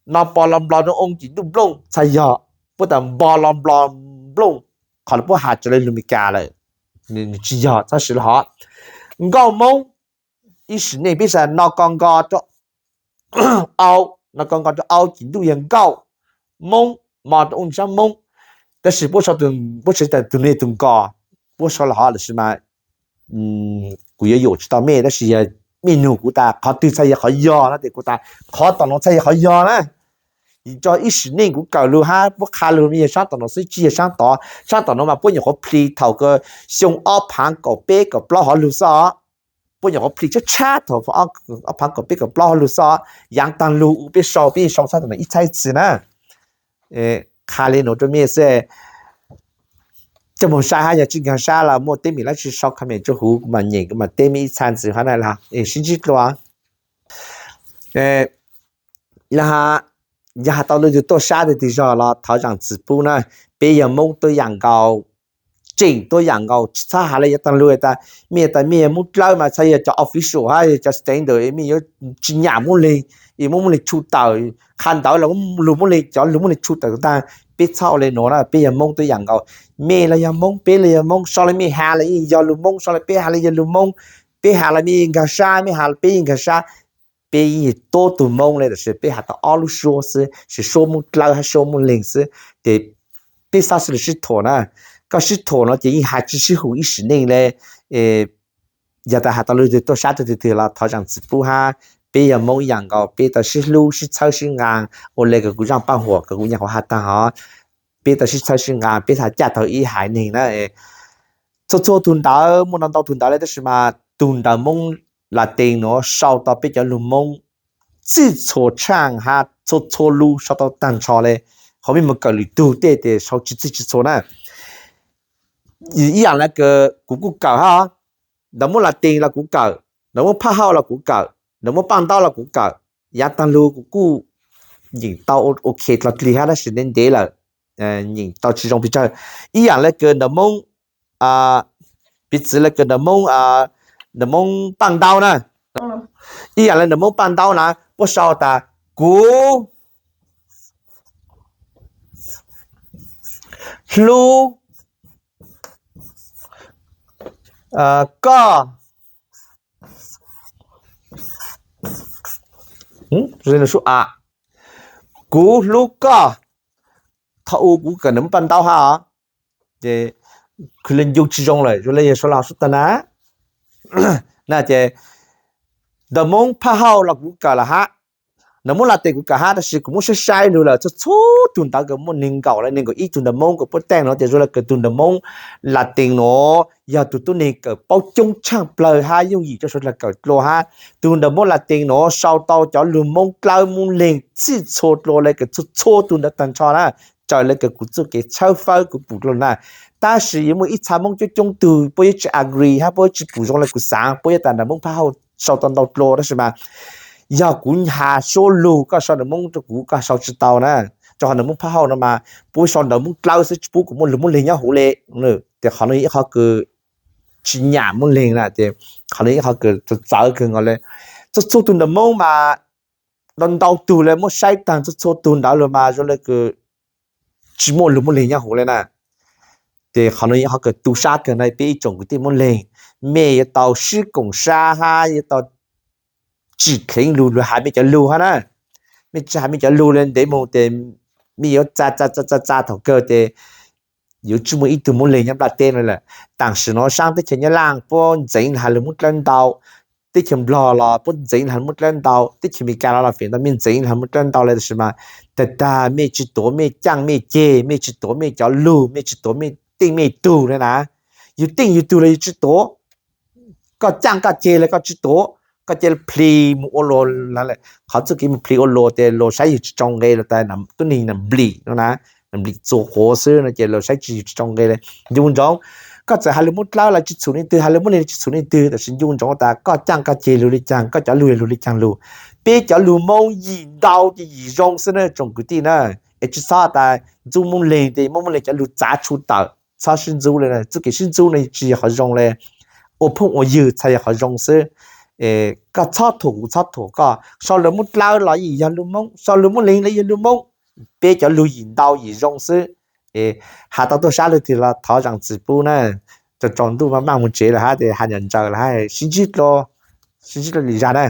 no po lo nplo no oo ces ntuj nplooj txhaj yog, puab tas npo lo nplo nplooj, qhov no puab has raws le lug Meskas lawm, nws tsis yog, txhob siv le hov. Nkauj Moob, ib sim neej peb xav no ko nko rau au, no ko nko rau au ces ntuj yog nkauj, Moob, mo rau u sab Moob, tab sis puab sau, puab sau tas tus no yog tus nko, puab sau le hov tab sis mas kuv yuav yuam tsis tau mej, tab sis yog mej nug kuv tas qhov twg txhaj yog qhov yog no ces kuv tas qhov tom no txhaj yog qhov yog na. Tso ib sim neej kuv kawm lug hab puab qha lug mas yog sab tom no xwb tsis yog sab tod. Sab tom no mas puab nyuam qhuav plhis thaum xyoo ob phaav kaum peb kaum plaub hov lug xwb os. Puab nyuam qhuav plhis tshab tshab thaum ob phaav kaum peb kaum plaub hov lug xwb os. Yaav taag lug u peb sau, peb sau txhab tom no ib txhab ib txhis na. Qha le nuav rau mej xwb. Coj moog saib hab yog tsis nkaag sab los muaj teb mem lab tsis sau comment rua huv kuv mam nyeem kuv mam teb mej ib txha ntxiv hab na. Sib ntsib dlua. Yog has tau leej twg tuaj sab twg twg zog los thov zaam txim pub na. Peb yog Moob tuab yaam nkaus, tseem tuab yaam nkaus, tsis txhob has le yav taag lug tas mej tas mej yog Moob Dlawb mas txhaj yog cov official hab yog cov standard, mej yuav tsis nyam Moob Leeg, es muab Moob Leeg tshu tawm. Qha ntawd los lug Moob Leeg, cov lug Moob Leeg tshu tawm taag. Peb txhob ua le nuav na, peb yog Moob tuab yaam nkaus. Mej los yog Moob, peb los yog Moob, sau le mej has los yeej yog lug Moob, sau le peb has los yog lug Moob. Peb has los mej yeej nkaag sab, mej has los peb yeej nkaag sab. Peb yeej tuab tug Moob le, tab sis peb has tau ob lub suab xwb, sis suab Moob Dlawb hab suab Moob Leeg xwb. Ces peb txhob sib, sib thuam na. Koj sib thuam no ces yeej has tsis sib hum ib sim neej le. Yog tas has tau leej twg tuaj sab twg twg twg los thov zaam txim pub hab. Peb yog Moob ib yaam nkaus, peb tau sib hlub sib txhawb sib nqaa. Ua le kws kuv zaaj paaj huam kws kuv nyuam qhuav has taag hov, peb tau sib txhawb sib nqaa, peb txhaj caj tau ib haiv neeg na. Txhua txhua tug ntawv muaj ntau ntau tug ntawv le, tab sis mas tug ntawv Moob Latees nuav sau tau peb cov lug Moob txhij txhua tshaaj hab txhua txhua lug sau tau taag nrho le. Qhov mej mus kawm lwm tug tej tes sau tsis txhij tsis txhua na. Ib yaam le kws kuv kuj kawm hab, ntawv Moob Latees los kuv kawm, ntawv Moob Phaj Hauj los kuv kawm, ntawv Moob Paaj Ntaub los kuv kawm. Yaav taag lug kuv kuj nyeem tau ok dlhau dlig hab tab sis ntev ntev lawm, nyeem tau tsis zoo pes tsawg. Ib yaam le kws ntawv Moob, piv txwv le kws ntawv Moob, ntawv Moob Paaj Ntaub na, ib yaam le ntawv Moob Paaj Ntaub na, puab sau tas kuv hlub koj, kuv hlub koj. Thaum u kuv kawm ntawv Moob Paaj Ntaub hab, ces khwv le ncu tsis zoo lawm, zoo le yog sau le hov sub tag na. Na ces ntawv Moob Phaj Hauj los kuv kawm lawm hab, ntawv Moob Latees kuv kawm hab, tab sis kuv muab saib saib lug lawm txhua txhua tug ntawv kws muaj neeg nkaum le neeg nkaum ib tug ntawv Moob kws puab teej nuav ces zoo le kws tug ntawv Moob Latees nuav yog tug tuab neeg kawm paub coob tshaaj plawg hab yooj yim rua suav dlawg kawm dlua hab. Tug ntawv Moob Latees nuav sau tau cov lug Moob Dlawb Moob Leeg txhij txhua dlua le kws txhua txhua tug ntawv taag nrho na, raws le kws kuv txuj kev tshawb fawb kuv pum dlua na. Tab sis yuav muaj ib txha Moob coob coob tug puab yuav tsis agree hab puab yuav tsis pum zoo le kuv xaav, puab yuav tas ntawv Moob Phaj Hauj sau tau ntau dlua, tab sis mas yog kuv has suab lug koj sau ntawv Moob rua kuv koj sau tsis tau na. Rua qhov ntawv Moob Phaj Hauj no mas puab sau ntawv Moob Dlawb xwb tsis pub kuv muaj lug Moob Leeg nyob huv le. Ces qhov no yog ib qhov kws tsis nyam Moob Leeg na, ces qhov no yog ib qhov kws txawv txawv kawg nkaus le. Txhua txhua tug ntawv Moob mas ntau ntau tug le muab saib taag txhua txhua tug ntawv lug mas zoo le kws tsis muaj lug Moob Leeg nyob huv le na. Ces qhov no yog qhov kws tu sab kawg na peb ib tsoom kwv tij Moob Leeg, mej yuav tau sib koom sab hab yuav tau tsim dleev lug, lug has mej cov lug hab na. Mej tsis has mej cov lug le ntev moog tes mej yuav txa txa txa txav thaum kawg tes yuav tsis muaj ib tug Moob Leeg nyob nplaj teb no lawm. Tam sim no saab teb chaws Nyab Laaj puab ntxeev has lug Moob Dlawb ntau, teb chaws Nplog los puab ntxeev has lug Moob Dlawb ntau, teb chaws Amelikas los los feem ntau mej ntxeev has lug Moob Dlawb ntau le, tab sis mas tag tag mej tsis tuav mej caaj mej ceg, mej tsis tuav mej cov lug, mej tsis tuav mej teej mej tug le na. Yug teej yug tug le yug tsis tuav, koj caaj koj ceg le koj tsis tuav, koj ca le plhis mus ua luag, qhov txuj kev mus plhis ua luag tes luag saib yug tsis tsau nqe lug tas tub neeg nam nplim no na. nplim txua quav xwb no ces lawv saib tsis tsoo nqe li. Ncu ntsoov, koj txawm hais lus Moob Dlawb los tsis txhum leej twg, hais lus Moob Leeg los tsis txhum leej twg, tab sis ncu ntsoov tas koj caaj koj ceg lug li caag, koj cov lug yog lug li caag lug. Peb cov lug Moob yim ntau ces yim zoo xwb na tsoom kwv tij na. Es tsis txhob tas ntxub Moob Leeg ces muab Moob Leeg cov lug txav tshu tawm, txhob sib ntxub li. Txuj kev sib ntxub no tsis yog qhov zoo li, ua phooj ua ywg txhais yog qhov zoo xwb. Koj txhob thuam kuv, txhob thuam koj, sau lus Moob Dlawb los yog lug Moob, sau lus Moob Leeg los yog lug Moob. Peb cov lug yim ntau yim zoo xwb. Has tau tuaj sab lug twg los thov zaam txim pub na. Tsaus ntuj maj maj moog tsev lawm hab ces has nyam ntsaws lawm hab, sib ntsib dlua, sib ntsib dlua lwm zag na.